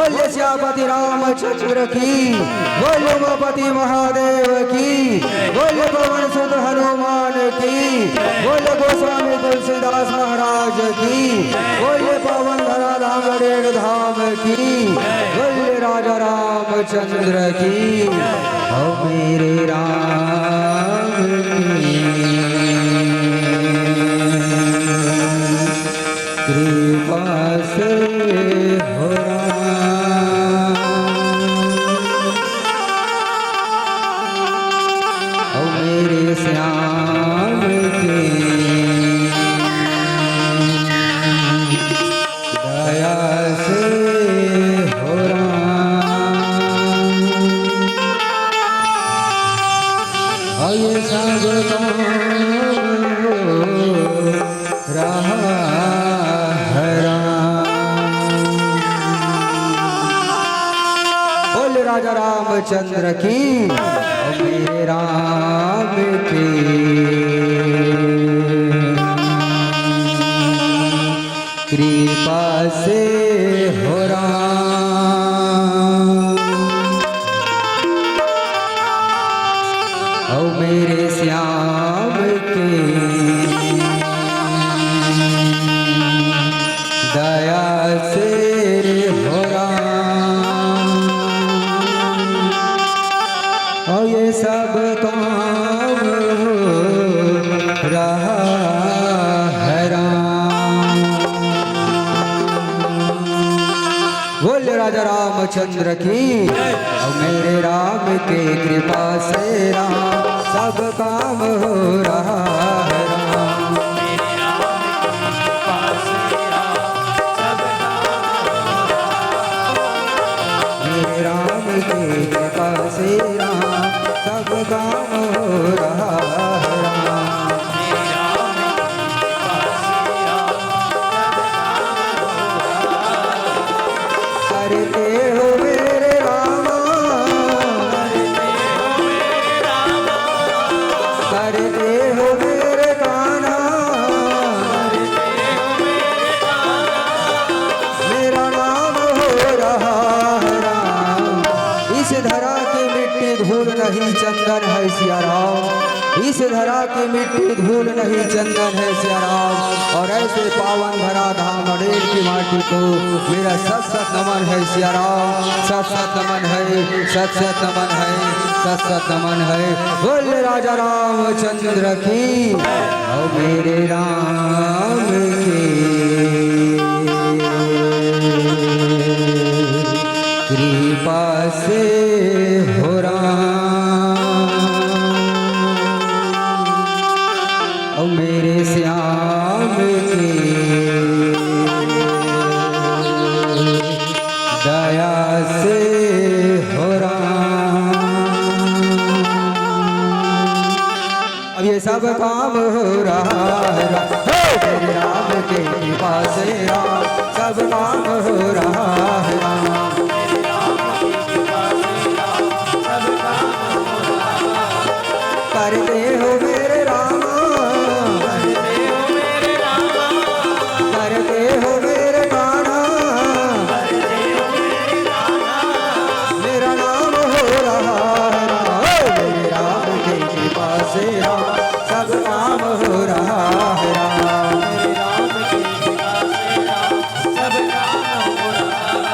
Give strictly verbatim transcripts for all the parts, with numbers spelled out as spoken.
बोले सियापति रामचंद्र की, बोले उमापति महादेव की, बोले पवन सुत हनुमान की, बोले गोस्वामी तुलसीदास महाराज की, बोले पावन धरा धाम गड़ेड़ धाम की, बोले राजा रामचंद्र की। ओ मेरे राम की कृपा से हो राम, ओ मेरे श्याम के दया से हो राम, और ये सब काम हो रहा है राम। बोल राजा रामचंद्र की, मेरे राम की कृपा से हो राम। ओ मेरे श्याम के दया से हो राम, और ये सब काम हो रहा है राम। बोल राजा रामचंद्र की, और मेरे राम के कृपा से राम, सब काम हो रहा है राम। मेरे राम के कृपा से राम, सब काम हो रहा है राम। करते हो मेरे रामा, करते हो मेरे कान्हा, मेरा नाम हो रहा है राम। इस धरा की मिट्टी धूल नहीं चंदन है सिया राम, इस धरा की मिट्टी धूल नहीं चंदन है सिया राम। और ऐसे पावन धरा धाम अडेल की माटी को मेरा सत सत नमन है सिया राम, सत सत नमन है, सत सत नमन है, सत सत नमन है। बोल राजा रामचंद्र की, और मेरे राम की कृपा से हो राम, और मेरे श्याम की दया से हो राम। अब ये सब काम हो रहा है राम, हे मेरे राम के कृपा से राम, सब काम हो रहा है राम। करते हो मेरे रामा, करते हो मेरे कान्हा, मेरा नाम हो रहा है राम, मेरे राम की कृपा से राम, सब काम हो रहा है राम। मेरे राम की कृपा से राम, सब काम हो रहा है।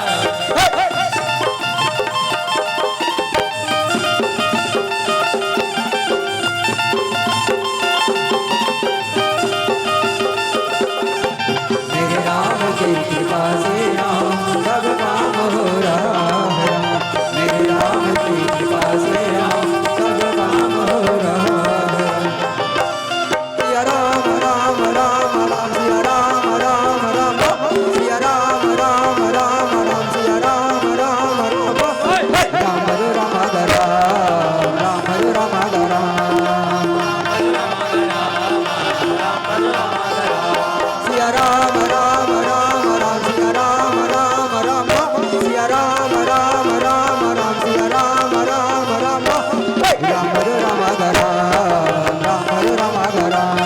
मेरे राम की कृपा से राम, सब काम हो रहा है राम। मेरे राम की कृपा से राम, सब काम हो रहा है राम। सिया राम, राम, राम, राम, सिया राम, राम, राम, राम, सिया राम, राम, राम, राम, सिया राम, राम, राम, राम, राम, राम, राम, राम, राम, राम, राम, राम। सिया राम, राम, राम, राम, सिया राम, राम, राम, राम, सिया राम, राम, राम, राम, सिया राम, राम, राम, राम, राम, राम, राम, राम, राम।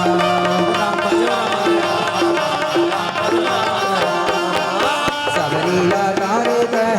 सब लीला तारे तैं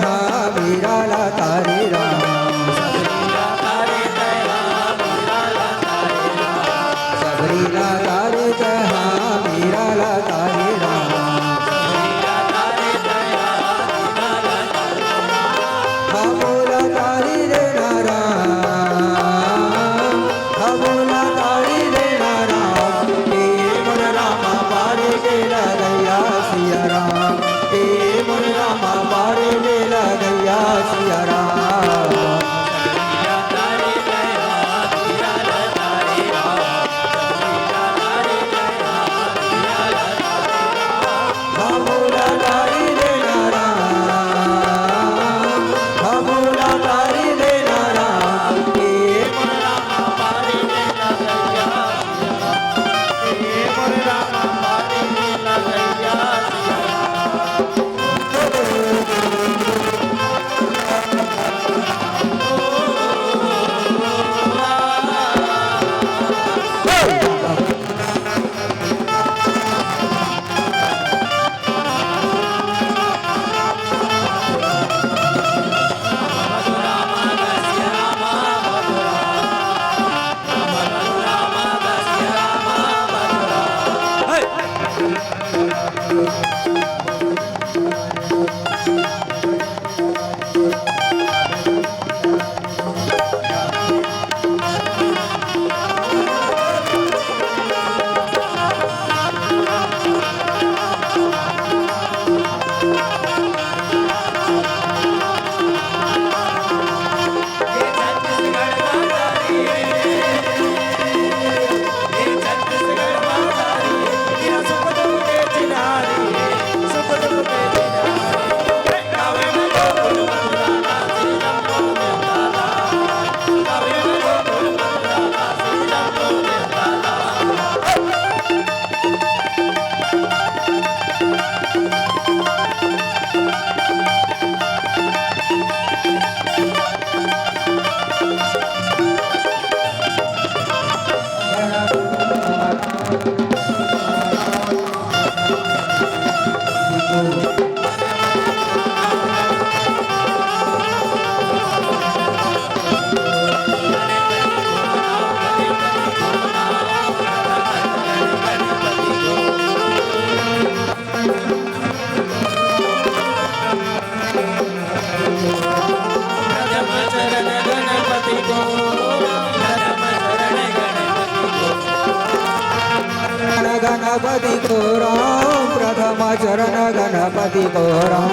गणपति को राम, प्रथम चरण गणपति को राम।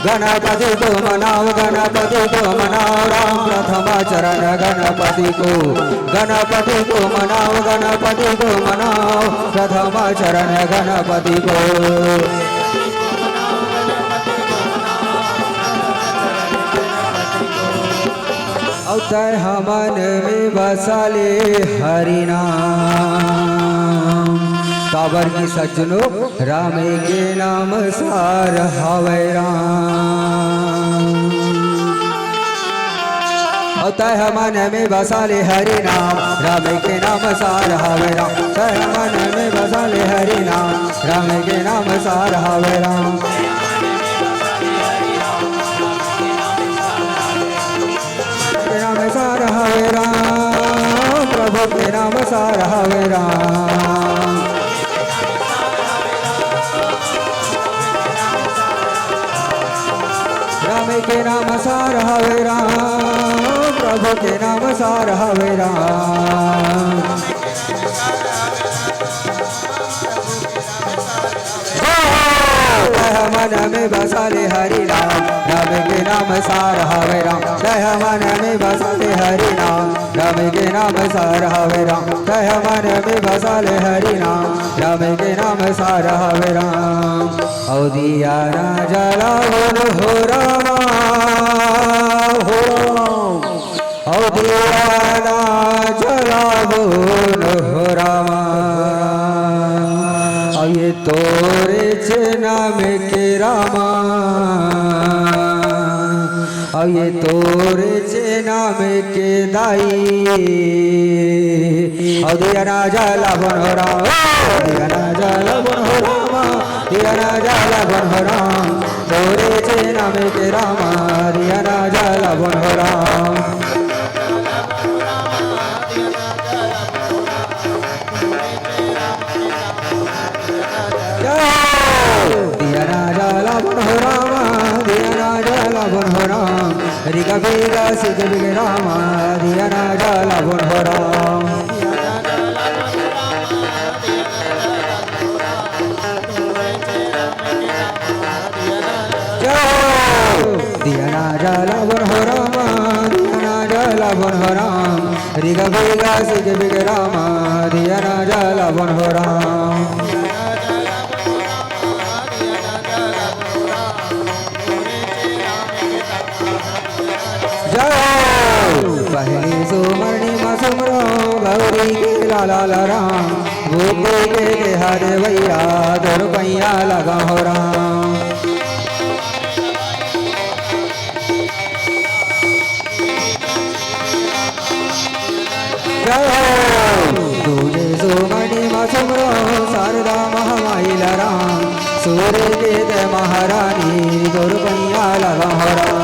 गणपति को मनाओ, गणपति को मनाओ राम, प्रथम चरण गणपति को। गणपति को मनाओ, गणपति को मनाओ, प्रथम चरण गणपति को। अउ तय हमन में बसा ले हरि नाम। काबर कि सज्जनो, राम के नाम सार हवय राम। अउ तय हमन में बसा ले हरि नाम, राम के नाम सार हवय राम। तय हमन में बसा ले हरि नाम, राम के नाम सार हवय राम। के नाम सार हवय राम, प्रभु के नाम सार हवय राम। राम के नाम सार हवय राम, प्रभु के नाम सार हवय राम। तय हमन में बसा ले हरि नाम, राम के नाम सार हवय राम। तय हमन में बसा ले हरि नाम, राम के नाम सार हवय राम। तय हमन में बसा ले हरि नाम, राम के नाम सार हवय राम। अउ दिया ना जलावन हो रामा, हो राम। अउ दिया ना जलावन हो रामा, अउ ये तोरे चे नाम के रामा, अउ ये तोरे चे नाम के दाई। अउ दिया ना जलावन हो रामा, दिया ना जलावन हो रामा, दिया ना जलावन हो रामा। तोरे चे नाम के रामा, दिया ना जलावन हो राम। जय हो। दिया ना जलावन हो रामा, दिया ना जलावन हो राम। रिगा बिगा सिग बिग रामा, दिया ना जलावन हो राम। जय हो। दिया ना जलावन हो रामा, दिया ना जलावन हो राम। रिगा बिगा सिग बिग रामा, दिया ना जलावन हो राम। जय हो। पहली सुमरनी मा सुमरो गौरी के लाला ला राम, बुद्धि के देहा देवैया, तोर पैया लगा हो राम। जय हो। दूजे सुमरनी मा सुमरो शारदा महामाई ला राम, सूर्य के ते महारानी, तोर पैया लगा हो राम।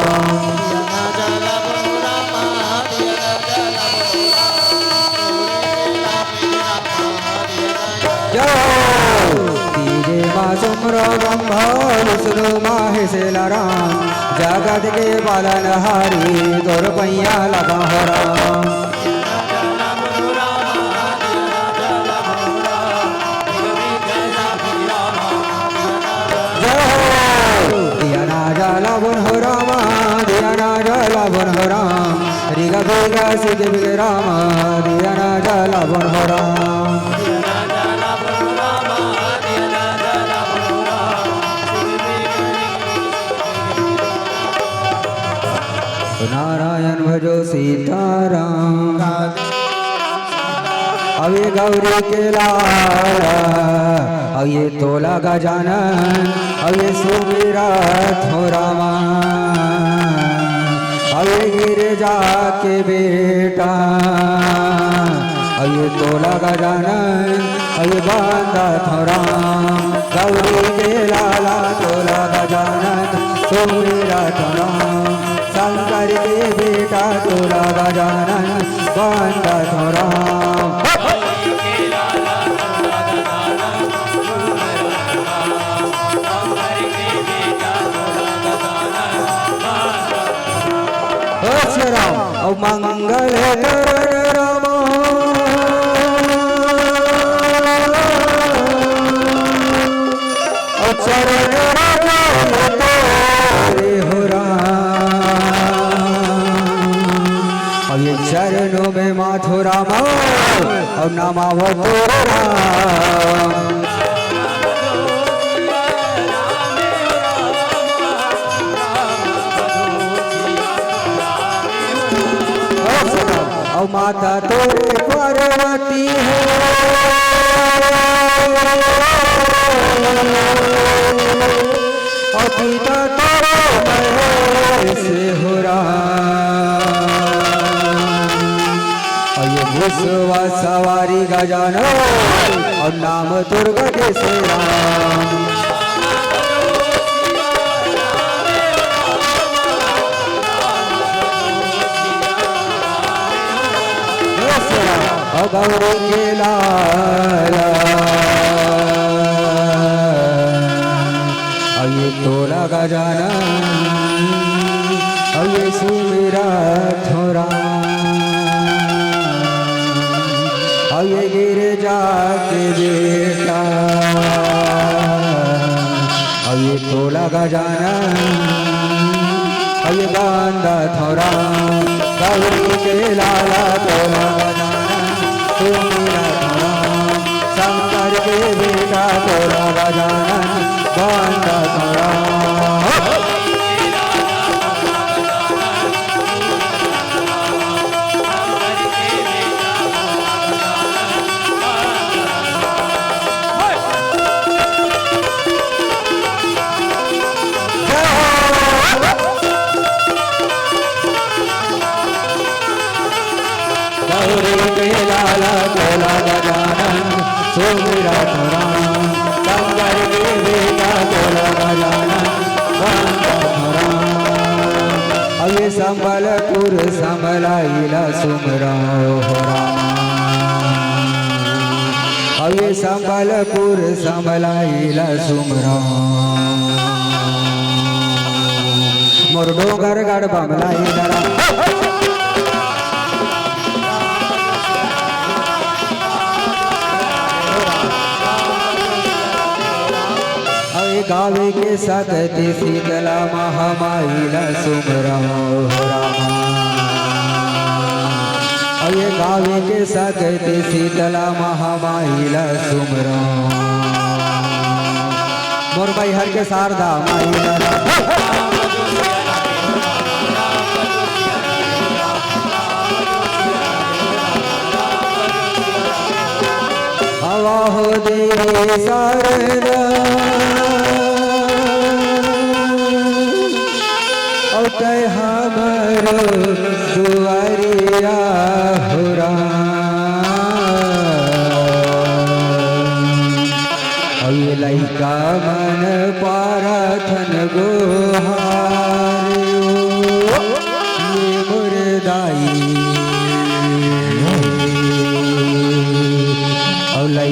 ब्रह्मा विष्णु महेश ला राम, जगत के पालनहारी तोर पैया लगा हो राम। जय हो। दिया ना जलावन हो रामा, दिया ना जलावन हो राम, रिगा बिगा सिग बिग रामा, दिया ना जलावन हो राम। नारायण भजो सीताराम। अउ ये गौरी के लाला, अउ ये तोला गजानन, अउ ये सुमिरत हो रामा, अउ ये गिरजा के बेटा, अउ ये तोला गजानन, अउ ये बंदत हो राम। गौरी के लाला तोला गजानन, सुमिरत हो राम। शंकर के बेटा तोला गजानन, बंदत हो राम। ओ श्री राम, अउ मंगल करण राम। अउ चरण रज तोरे हो राम। अउ ये चरणों में माथो राम, अउ नमावो तोरे राम। अउ माता तोरे पार्वती हो, अउ पिता तोरे महेश हो राम। अउ ये भूसवा सवारी गजानन, अउ नाम दुर्गा के श्री राम। अउ गौरी के लाला, अउ ये तोला गजानन, अउ ये सुमिरत हो राम, अउ ये गिरजा के बेटा, अउ ये तोला गजानन, अउ ये बंदत हो राम। गौरी के लाला तोला गजानन, सुमिरत हो राम। शंकर के बेटा तोला गजानन, बंदत हो राम। गौरी के लाला तोला गजानन, सुमिरत हो राम। शंकर के बेटा तोला गजानन, बंदत हो राम। अउ ये संबलपुर संबलाइला सुमरव हो राम। अउ ये संबलपुर संबलाइला सुमरव। मोर डोंगरगढ़ बमलाइला राम। अउ ये गावे के सकती शीतला महामाई ला सुमरव हो रामा। अउ ये गावे के सकती शीतला महामाई ला सुमरव। मोर मैहर के शारदा माई ला। आवा हो देवी शारदा, अउ तै हमरो दुआरिया हो राम। अउ ये लइका मन पारथन गोहार ओ, ये मोर दाई। अउ लइ-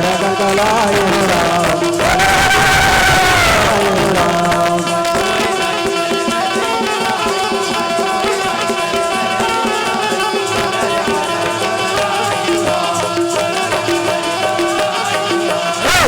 कलर कलकलाए हो राम, कलर कलकलाए हो राम।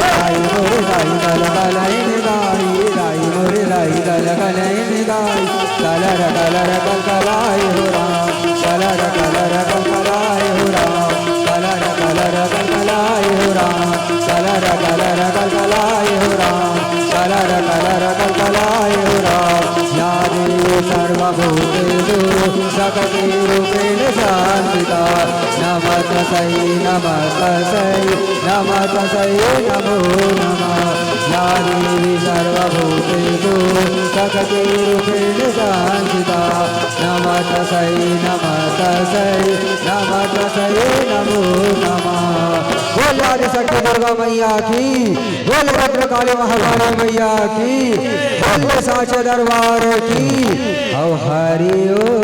दाई मोरे दाई, कलकलाए ने दाई, दाई मोरे दाई, कलकलाए ने दाई। कलर कलर कलकलाए हो राम, कलर कलर कलकलाए हो राम, कलर कलर कलकलाए हो राम, कलर कलर कलकलाए हो राम, कलर कलर कलकलाए हो राम। या देवी सर्वभूतेषु शक्तिरूपेण संस्थिता। नमस्तस्यै नमस्तस्यै नमस्तस्यै नमो नमः। या देवी सर्वभूतेषु शक्तिरूपेण संस्थिता। नमस्तस्यै नमस्तस्यै नमस्तस्यै नमो नमः। बोल आदिशक्ति दुर्गा मैया की, बोल भद्रकाली महाकाली मैया की, बोल साचे दरबार की। हरि ओम।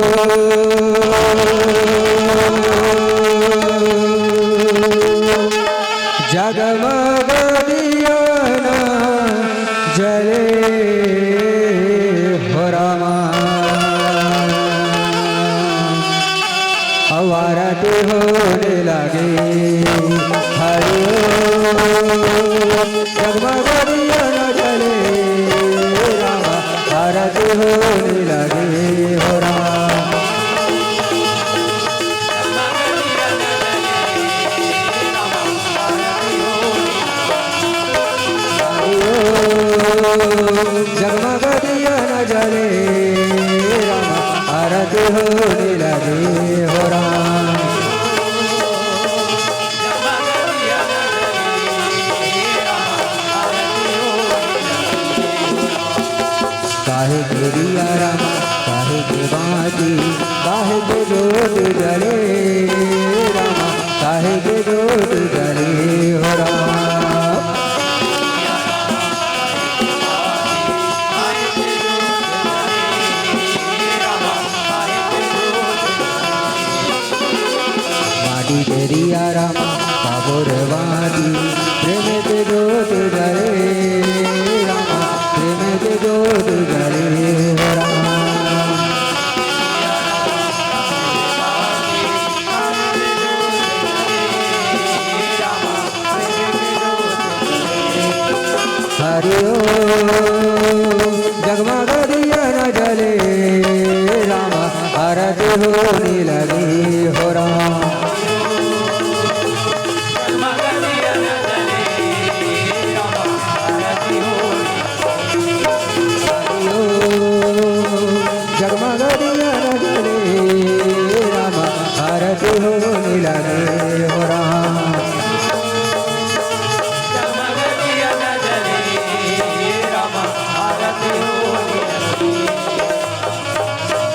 जगमग दिया ना जले हो रामा, अउ आरती होने लगे। हरि ओम। जगमग दिया न जले रामा, आरती होने लगे हो राम। हरि ओम। जगमग दिया न जले रामा, आरती होने लगे हो राम। काहे के दिया रामा, काहे के बाती, काहे के जोत जले रामा, काहे के जोत जले हो राम। माटी के दिया रामा, बाबुर बाती, प्रेम के जोत जले रामा, प्रेम के जोत जले हो राम। हरि ओम। जगमग दिया न जले रामा, आरती होने लगी हो राम। हरि ओम। जगमग दिया न जले रामा, आरती होने लगे हो राम।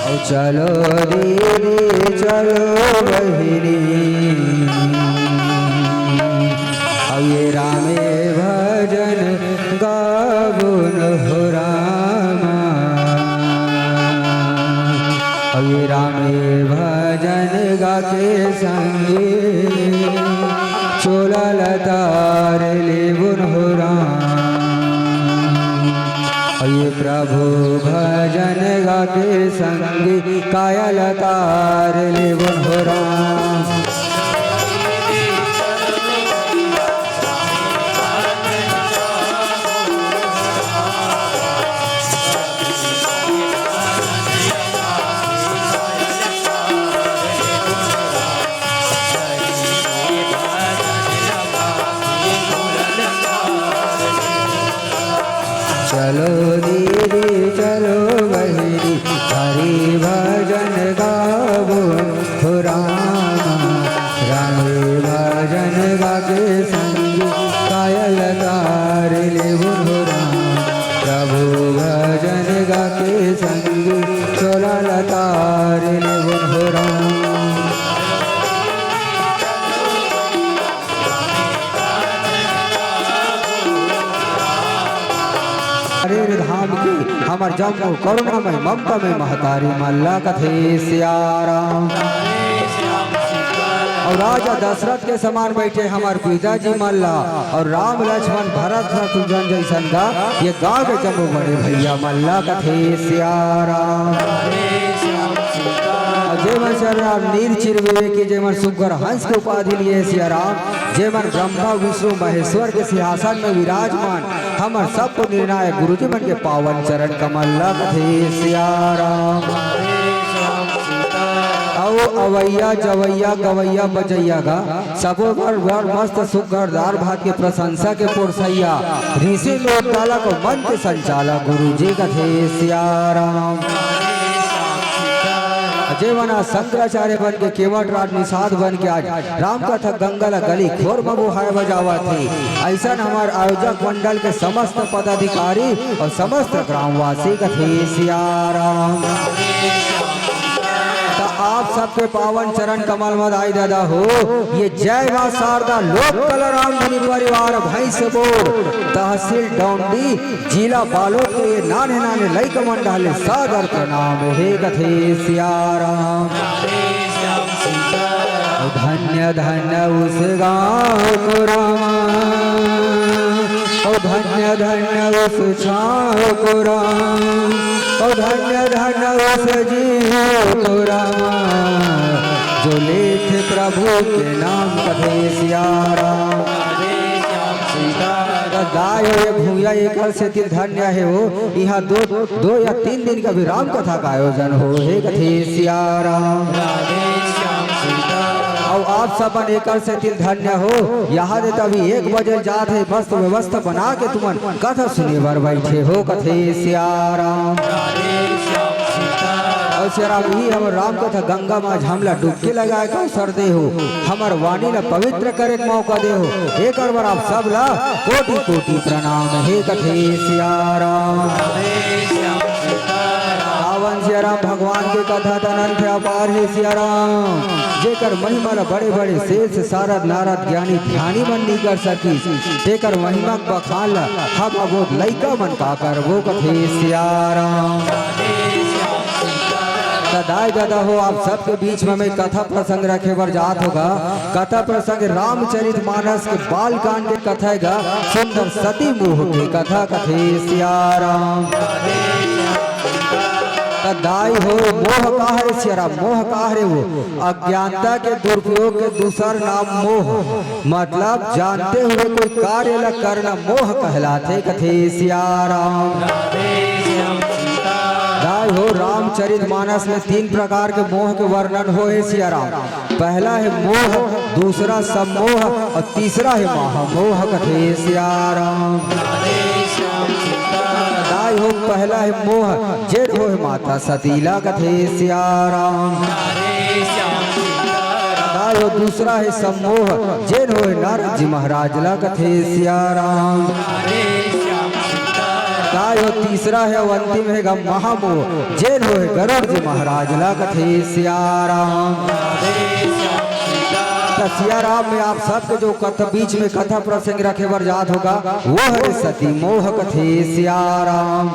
ओ चलो दीदी, चलो बहिनी, अब ये रामे भजन गाबुन हो रामा। अब ये रामे भजन गाके संगी, चोला लतार लेबुन हो राम। अब ये प्रभु भजन गाके संगी, काया लतार लेबुन हो राम। चलो दीदी चलो बहिनी, हरि भजन गाबो हो रामा। रामे भजन गाके संगी, काया लतार लेबो हो राम। प्रभु भजन गाके संगी, चोला लतार लेबो हो राम। अरे रे धाम की हमर जम्मो करुणामय ममतामय महतारी मल्ला कथे सिया राम। अउ राजा दशरथ के समान बइठे हमर पिताजी मल्ला, अउ राम लक्ष्मण भरत शत्रुघ्न जइसन गा ये गाँव के जम्मो बड़े भइया मल्ला कथे सिया राम। अउ जे मन सिया राम नील चिर विवेकी, जे मन सुग्घर हंस के उपाधि लिए सिया राम, जे मन ब्रह्मा विष्णु महेश्वर के सिंहासन में विराजमान, हमर सब निर्णायक गुरुजी मन के पावन चरण कमल ला कथे सिया राम। अउ अवैया जवैया गवैया बजैया गा, सबो बर बर मस्त सुग्घर दार भात के प्रशंसा के पोरसैया, ऋषि लोक तालक मन के संचालक गुरुजी कथे सिया राम। जे मन आज शंकराचार्य बन के केवट राज निषाद बन के आज राम कथा गंगा ला गली खोर म बोहाय बजावत हे, अइसन हमर आयोजक मंडल के समस्त पदाधिकारी अउ समस्त ग्रामवासी कथे सिया राम। त आप सबके पावन चरण कमल म दाई ददा हो, ये जय माँ शारदा लोक कला रामधुनी परिवार भैंसबोड़ तहसील डौंडी जिला बालोद के ये नान्हे नान्हे लइका मन डहर ले सादर प्रणाम हे कथे सिया राम। ओ धन्य धन्य उस गाँव को रामा, ओ धन्य धन्य उस छाँव को राम, ओ धन्य धन्य उस जीव को रामा, जो लेत प्रभु के नाम कथे सिया राम। त गाय हो ये भुइयां एकर सेती धन्य हे हो, इहाँ दो, दो या तीन दिन का भी राम कथा का आयोजन हो हे कथे सिया राम। अउ आप सबन एकर सेती धन्य हो, यहाँ दे तभी एक बजे जात हे, मस्त व्यवस्था बना के तुमन कथा सुने बर बइठे हो कथे सिया राम। अउ सिया राम, इही हमर राम कथा गंगा माँ झमला डुबकी लगाए का अवसर दे हो, हमर वाणी ला पवित्र करे के मौका दे हो, एकर बर आप सब ला कोटि कोटि प्रणाम हे कथे सिया राम। भगवान सियाराम भगवान के कथा त अनंत अपार हे सियाराम, जेकर महिमा ल बड़े-बड़े सेठ, सारद, नारद, ज्ञानी, ध्यानी मन नइ कर सकिस, तेकर महिमा के बखान ल हम अबोध लइका मन का करबो कथे सियाराम। त दाई ददा हो, आप सबके बीच में मैं कथा प्रसंग रखे बर जात हों गा। कथा प्रसंग रामचरित मानस के बाल कांड के कथा हे गा, सुंदर सती मोह के कथा कथे सियाराम। त दाई हो, मोह का हरे सियाराम? मोह का हरे? वो अज्ञानता के दुरुपयोग के दूसर नाम मोह, मतलब जानते हुए कोई कार्य ला करना मोह कहलाथे कथे सियाराम। दाई हो, रामचरित मानस में तीन प्रकार के मोह के वर्णन होय हे सियाराम। पहला हे मोह, दूसरा सम्मोह अउ तीसरा हे महामोह कथे सियाराम। दाई हो, पहला हे मोह, जेन होय माता सती ला कथे सियाराम। दाई हो, दूसरा हे सम्मोह, जेन होय नारद जी महाराज ला कथे सियाराम। दाई हो, तीसरा हे अउ अंतिम हे गा महामोह, जेन होय गरुड़ जी महाराज ला कथे सियाराम। त सियाराम में आप सबके जो कथा, बीच में कथा प्रसंग रखे बर जात हों गा, वो हरे सती मोह कथे सियाराम।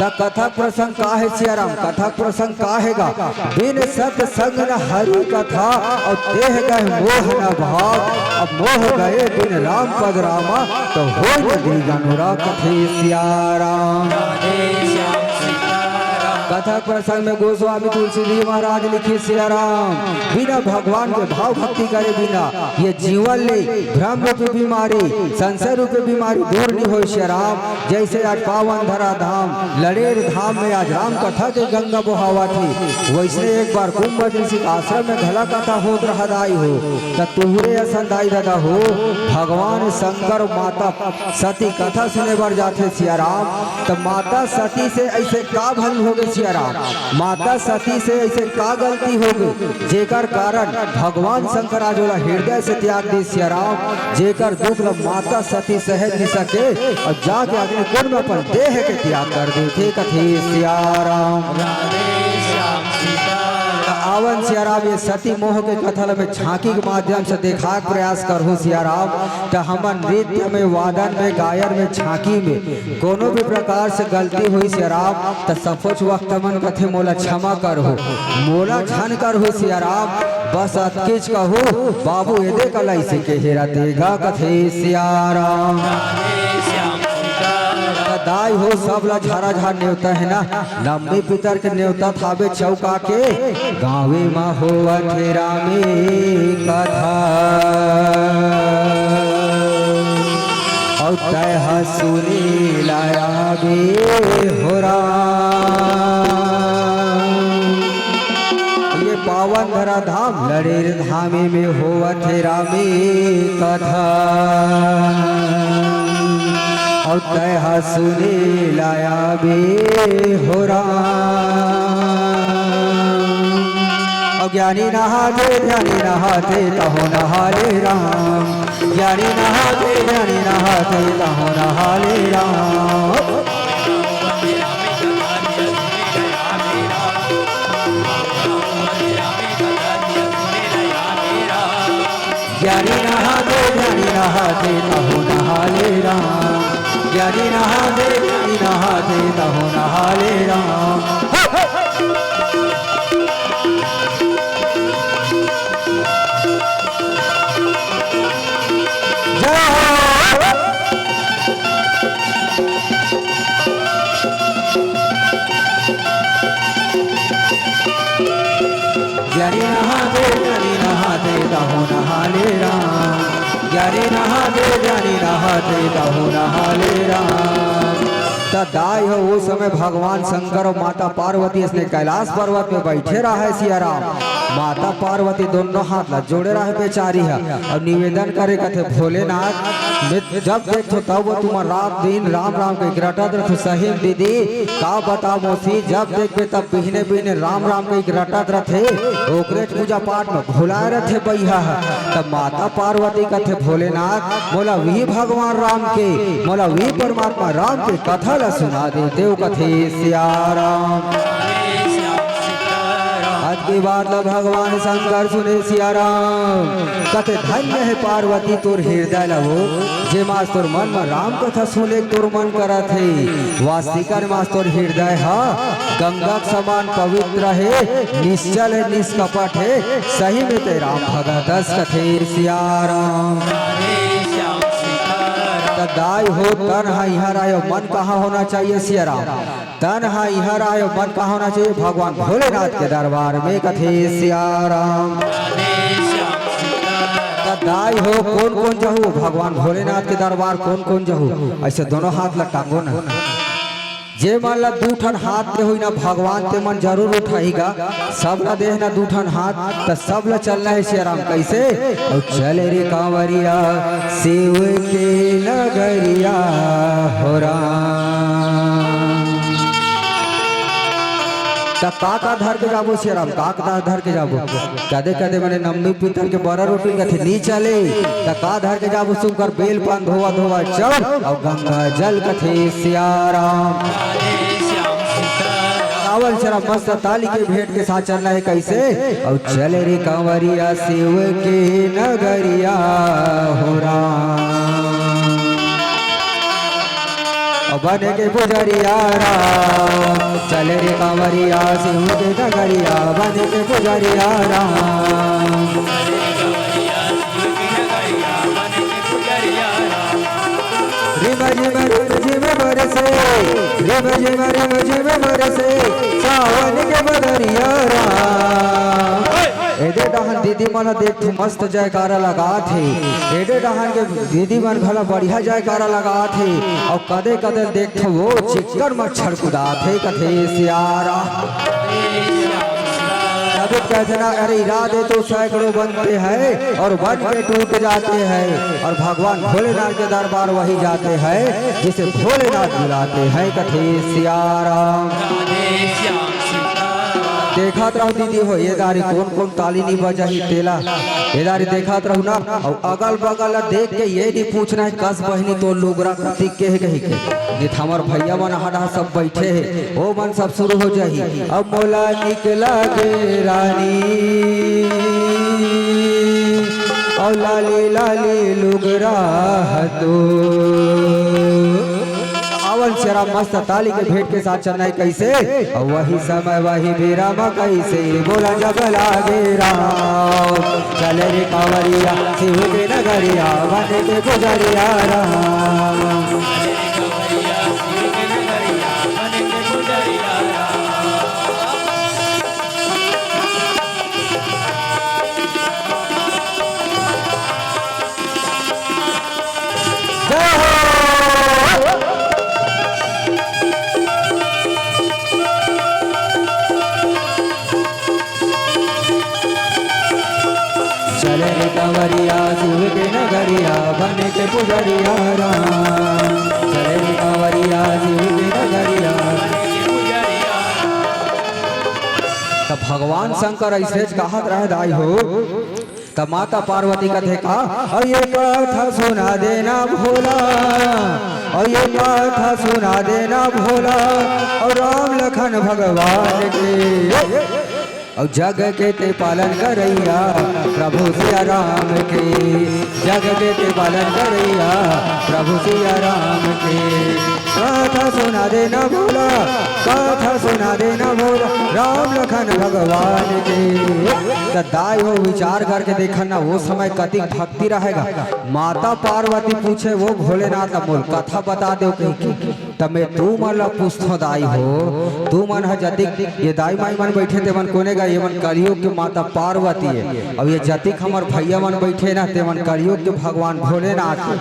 त कथा प्रसंग का हे सियाराम? कथा प्रसंग का हे गा? बिन सतसंग न हरि कथा, अउ तेह गए मोह न भाग। अब मोह गए बिन राम पद रामा, त होय न दीघा अनुराग कथे सियाराम। कथा प्रसंग में गोस्वामी तुलसीदास महाराज लिखे सियाराम, बिना भगवान के भाव भक्ति करे बिना ये जीवन ले भ्रम रूपी बीमारी, संशय रूपी बीमारी दूर नइ होय सियाराम। जैसे आज पावन धरा धाम लड़ेर धाम में आज राम कथा के गंगा बोहावत हे, वैसने एक बार कुंभ ऋषि के आश्रम में घला कथा होत रहा दाई हो, त तुहरे असन दाई ददा हो, भगवान शंकर माता सती कथा सुने बर जाथे सियाराम। त माता सती से ऐसे का भंग होगे सियाराम? माता सती से ऐसे का गलती होगे, जेकर कारण भगवान शंकर आज ओला हृदय से त्याग दे सियाराम? जेकर दुख ल माता सती सहे नइ सके अउ जाके अग्नि कुंड में अपन देह के त्याग कर देथे कथे सियाराम। त आवन सियाराम, ये सती मोह के कथा ल मैं झांकी के माध्यम से देखाय के प्रयास करहूं सियाराम। त हमन नृत्य में, वादन में, गायन में, झांकी में कोनो भी प्रकार से गलती होइस हे राम, त सफोच वक्त मन कथे, "मोला क्षमा करहू, मोला झन करहू सिया राम, बस अतकेच कहू, बाबू एदे कला इसे के हेरा देगा," कथे सिया राम। त दाई हो, सब ला झारा झार नेवता हे ना, लंबी पितर के नेवता थाबे चौका के, गाँवे म होवत हे रामे कथा। अउ तैं ह सुने ला आबे हो राम। ये पावन धरा धाम लड़ेर धामे में होवत हे रामे कथा। अउ तैं ह सुने ला आबे हो राम। अउ ज्ञानी नहाथे, ध्यानी नहाथे, तहु नहाले राम। ज्ञानी नहाथे, ध्यानी नहाथे, तहु नहाले राम। ज्ञानी नहाथे, ध्यानी नहाथे, तहु नहाले राम। ज्ञानी नहाथे, ध्यानी नहाथे, तहु नहाले राम। जय हो। ज्ञानी नहाथे, ज्ञानी नहाथे, तहु नहाले राम। ज्ञानी नहाथे, ज्ञानी नहाथे, तहु नहाले राम। त दाई हो, ओ समय भगवान शंकर अउ माता पार्वती अइसने कैलाश पर्वत में बइठे रहय सिया राम। माता पार्वती दोनों हाथ ला जोड़े रहय बेचारी ह, अउ निवेदन करे कथे, "भोलेनाथ, मैं जब देखथो तब वो तुमन रात दिन राम राम कहिके रटत रथो सही म दीदी, का बता मौसी, जब देखबे तब बिहने बिहने राम राम कहिके रटत रथे, ओकरेच पूजा पाठ में भुलाए रथे बइहा ह।" तब माता पार्वती कथे, "भोलेनाथ, मोला उही भगवान राम के, मोला उही परमात्मा राम के कथा सुना देते हो कथे सिया राम। आज के बात ला भगवान शंकर सुने सिया राम। कथे धन्य हे पार्वती तोर हृदय ला वो, जे मास तोर मन म राम कथा सुने तोर मन करत हे। वास्तविकन मास तोर हृदय हा गंगा के समान पवित्र हे, निश्चल हे, निष्कपट हे, सही में ते राम भगत अस कथे सिया राम। त दाई हो, तन हा इहाँ रहे, मन कहाँ होना चाहिए सिया राम? तन हा इहाँ रहे, मन कहाँ होना चाहिए? भगवान भोलेनाथ के दरबार में कथे सिया राम। त दाई हो, कोन कोन जहू भगवान भोलेनाथ के दरबार, कोन कोन जहू? ऐसे दोनों हाथ ला टांगो ना। जे मन ला दू ठन हाथ दे होई ना भगवान, ते मन जरूर उठाही गा। सब ला देह ना दू ठन हाथ, त सब ला चलना हे सिया राम। कैसे? अउ चल रे कांवरिया शिव के नगरिया हो राम। त का का धर के जाबो सिया राम, का का धर के जाबो? कदे कदे मने नम्मी पीतल के बरा रोटी कथे नी चले, त का धर के जाबो? सुकर बेल पान धोवा धोवा चल, अउ गंगा जल कथे सिया राम। आवल सिया राम मस्त ताली के भेंट के साथ चलना हे कैसे? अउ चल रे कांवरिया शिव के नगरिया हो राम। अउ बन के पुजरिया राम, चल रे कांवरिया शिव के नगरिया, बन के पुजरिया राम। रिम झिम रिम झिम बरसे, रिम झिम रिम झिम बरसे, सावन के बदरिया राम। एदे डहन दीदी मन देखथू मस्त जयकारा लगात हे, एदे डहन के दीदी मन घला बढ़िया जयकारा लगात हे, अउ कदे कदे देखथू वो चिक्कड़ मच्छर कुदात हे कथे सिया राम। तभी कहते ना, अरे इरादे तो सैकड़ों बनते हैं और बन के टूट जाते हैं, और भगवान भोलेनाथ के दरबार वही जाते हैं जिसे भोलेनाथ बुलाते हैं कथे सिया राम। देखत रहू दीदी हो, ये दारी कोन कोन ताली नी बजाही तेला, ये दारी देखत रहू ना, अउ अगल बगल ला देख के ये नी पूछना हे कस बहिनी तो लुगरा कतिक के हे कही के। नित हमर भैया मन हड़ा सब बैठे हे, ओ मन सब शुरू हो जाही। अब मोला निकला गे रानी, अउ लाली लाली लुगरा हतो। आवन सिया राम मस्त ताली के भेंट के साथ चलना हे कैसे? अउ वही समय वही बेरा म कैसे? बोला जब लागे राम, चल रे कांवरिया शिव के नगरिया, बन के पुजरिया राम। जय हो। चले रे कांवरिया शिव के नगरिया, बने के पुजरिया राम। चले रे कांवरिया शिव के नगरिया। त भगवान शंकर ऐसे कहत रहे दाई हो, त माता पार्वती कथे का, "अउ ये कथा सुना देना भोला, अउ ये कथा सुना देना भोला, अउ राम लखन भगवान के, अउ जग के ते पालन करैया प्रभु सिया राम के, जग के ते पालन करैया प्रभु सिया राम के।" कथा सुना देना भोला, कथा सुना देना भोला, राम लखन भगवान के। त दाई हो विचार करके देखन ना, वो समय कतिक भक्ति रहेगा। माता पार्वती पूछे वो भोलेनाथ ला, "मोल कथा बता देव कहिके।" त मैं तू मन ला पूछथों दाई हो, तू मन ह जतिक ये दाई माई मन बैठे ते मन कोने गा, ये मन कलयुग के माता पार्वती हे। अब ये जतिक हमर भैया मन बैठे ना, ते मन कलयुग के भगवान भोलेनाथ हे।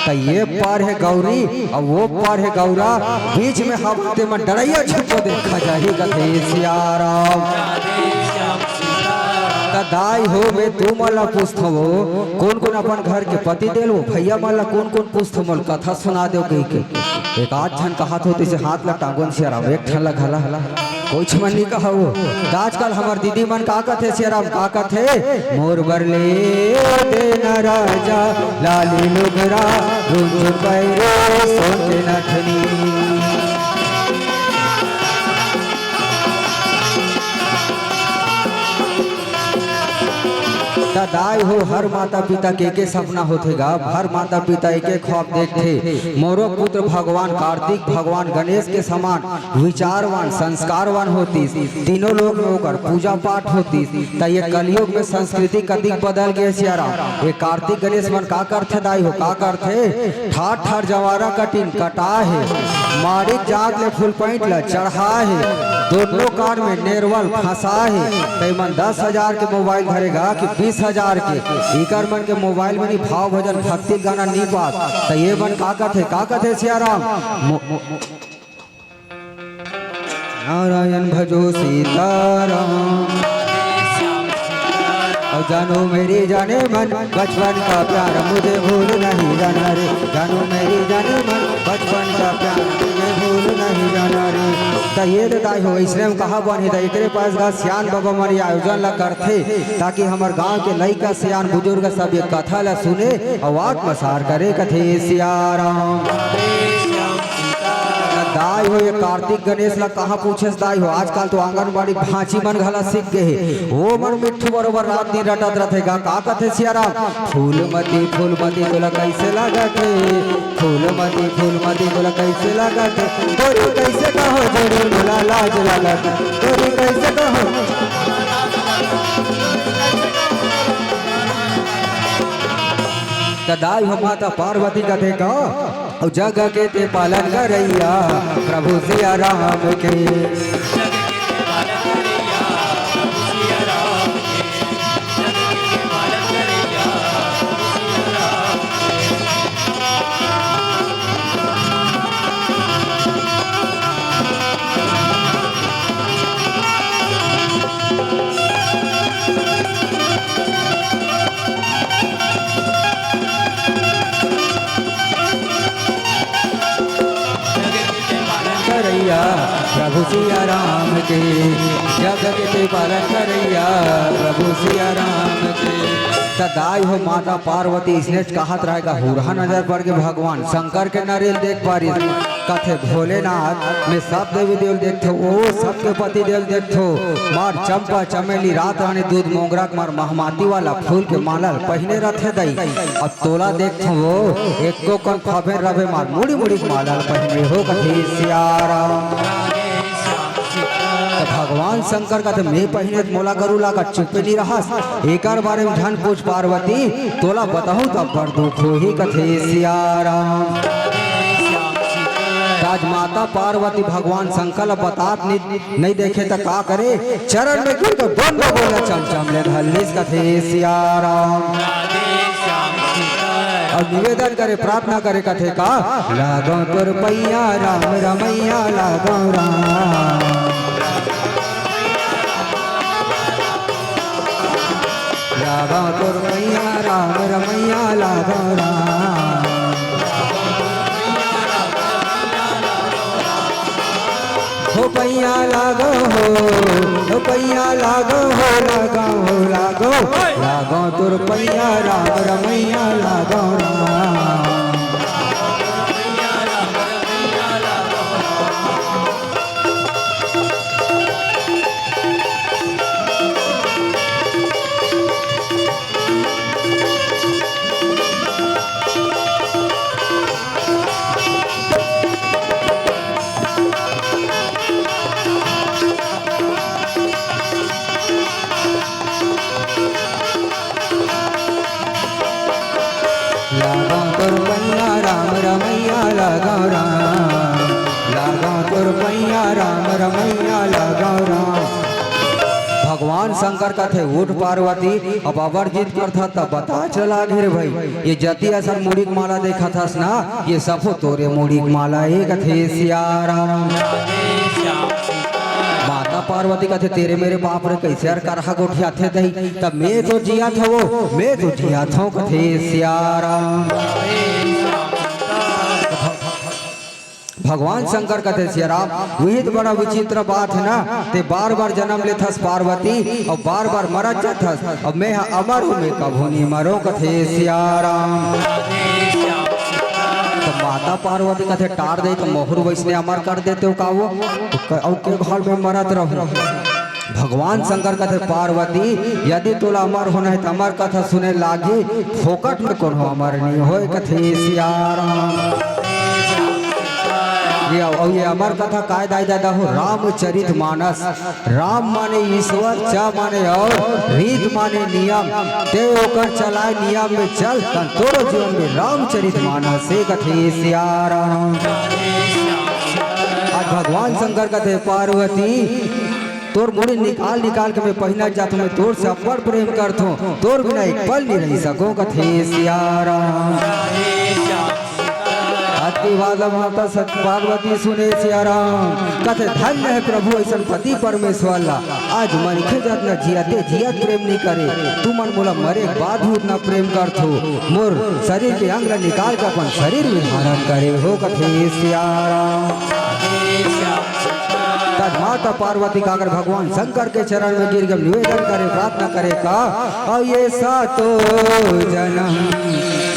त ये पार हे गौरी, अउ वो पार हे गौरा, बीच में हवा ते मन डरैया छुपो देखा जाही कथे सिया राम। त दाई हो, मैं तू मन ला पूछथों, कोन कोन अपन घर के पति देव हो, भैया मन ला कोन कोन पूछथों, मोल कथा सुना देव कहिके। एक आध झन कहत हो, तइसे हाथ ला टांगोन सिया राम, एक ठन ला घला। कुछ मन नी कहा वो। त आजकल हमर दीदी मन का कथे सिया राम, का कथे? मोर बर ले देना राजा लाली लुगरा, रुंझुन पैरे सोन के नथनी। त दाई हो, हर माता पिता के एके सपना होथे गा, हर माता पिता एके ख्वाब देखथे, मोरो पुत्र भगवान कार्तिक, भगवान गणेश के समान विचारवान, संस्कारवान होतिस, तीनों लोक में ओकर पूजा पाठ होतिस। त ये कलयुग में संस्कृति कतिक बदल गे सियाराम। ये कार्तिक गणेश मन का करथे दाई हो, का करथे? ठाठ ठाठ जवारा कटिन कटा हे, माड़िक जात ले फुल पैंट ल चढ़ा हे, दोनों कान में नेरवल फंसा हे। तै मन दस हजार के मोबाइल धरे गा कि बीस हजार के, इकर मन के मोबाइल में नी भाव भजन भक्ति गाना नी पास। त ये मन का कथे, का कथे सियाराम? मो-, मो-, मो-, नारायण भजो सीताराम। और जानो मेरी जाने मन, बचपन का प्यार मुझे भूल नहीं जाना रे। जानो मेरी जाने मन, बचपन का प्यार मुझे भूल नहीं जाना रे। त ये तो दाई हो, इसने हम कहा बन ही था, एकरे पास गा सियान बाबा मन ये आयोजन ला करथे, ताकि हमर गांव के लइका सियान बुजुर्ग सब ये कथा ला सुने और आत्मसार करे। कथे सियाराम। त दाई हो, ये कार्तिक गणेश ला कहाँ पूछेस दाई हो, आजकल तो आंगनबाड़ी भांची मन घला सीख गे हे। वो मन मिट्ठू बरोबर रात दिन रटत रथे गा, का कथे सियाराम? फूलमती, फूलमती तोला कैसे लागत हे? फूलमती, फूलमती तोला कैसे लागत हे? तोरी कैसे कहो जोड़ी मोला लाज लागत हे। तोरी कैसे कहो? त दाई हो माता पार्वती कथे का? अउ जग के ते पालन करइया प्रभु सिया राम के। करइया प्रभु सिया राम के, जग के पालन करइया प्रभु सिया राम के। त दाई हो माता पार्वती इसने कहत रहे गा, हुरहा नजर पड़ के भगवान शंकर के नरेल देख पारिस। कथे भोलेनाथ, मैं सब देवी देव देखथो, ओ सबके पति देव देखथो, मार चंपा चमेली रात रानी दूध मोंगरा के मार महमाती वाला फूल के माला ल पहिने रथे दई। अब तोला देखथो वो एको कन फबे रबे मार मुड़ी मुड़ी के माला ल पहिने हो। कथे सियाराम। त भगवान शंकर कथे मैं पहिने त मोला गरु लागा चुपे नी रहस, एकर बारे में झन पूछ पार्वती, तोला बताहूं त बड़ दुख होही। कथे सियाराम। त आज माता पार्वती भगवान शंकर ल बतात नी, नइ देखे त का करे, चरण में गिर के बन बबोला चमचम ले धल्लिस। कथे सियाराम। अउ निवेदन करे, प्रार्थना करे, कथे का? लागो तोर पैया राम रमैया लागो राम। लागो तोर पैया राम रमैया लागो राम। हो पैया लागो हो, हो पैया लागो हो, लागो हो, लागो, लागो तोर पैया राम रमैया लागो राम। लागो तोर पैया राम रमैया लागो राम, लागो तोर पैया राम रमैया लागो राम। भगवान शंकर कथे, उठ पार्वती, अब अबर जिद करथा त बता चला घेर भाई। ये जति असन मुड़ी के माला देखत हस ना, ये सबो तोरे मुड़ी के माला ए। कथे सियाराम। माता पार्वती कथे, तेरे मेरे बाप रे, कैसे यार करहा गोठियाथे दही, तब मैं तो जिया था वो, मैं तो जिया था। कथे सियाराम। भगवान शंकर कथे, सियाराम, वही तो बड़ा विचित्र बात है ना, ते बार बार जन्म लेथस पार्वती, और बार बार मरत जाथस, और मैं हा अमर हूँ, मैं कभू नहीं मरो। कथे सियाराम। तो माता पार्वती कथे, टार दे तो मोहर वैसने अमर कर देते हो का वो, तो क-, और के घर में मरत रहूं। भगवान शंकर कथे, पार्वती, यदि तोला अमर होना हे, त अमर कथा सुने लागी, फोकट में कोनो अमर नहीं होय, कथे सियाराम। ये, अउ ये अमर कथा काय दाई ददा हो? रामचरित मानस। राम माने ईश्वर, च माने और, रीत माने नियम। ते ओकर चलाए नियम में चल, तन तोरो जीवन में रामचरित मानस हे, कथे सियाराम। आज भगवान शंकर कथे, पार्वती, तोर मुड़ी निकाल निकाल के मैं पहिना जाथों, मैं तोर से अब्बड़ प्रेम करथों, तोर बिना एक पल नहीं रह सकों, कथे सियाराम। अति वाला माता सत पार्वती सुने सियाराम, कथे, धन्य है प्रभु ऐसन पति परमेश्वर ला। आज मनखे जात न जियते जियत प्रेम नहीं करे, तुमन मोला मरे के बाद भी उतना प्रेम करथो, मोर शरीर के अंग ला निकाल के अपन शरीर में धारण करे हो, कथे सियाराम। तब माता पार्वती का कर भगवान शंकर के चरण में गिर के निवेदन करे, प्रार्थना करे का, और ये सातों जन्म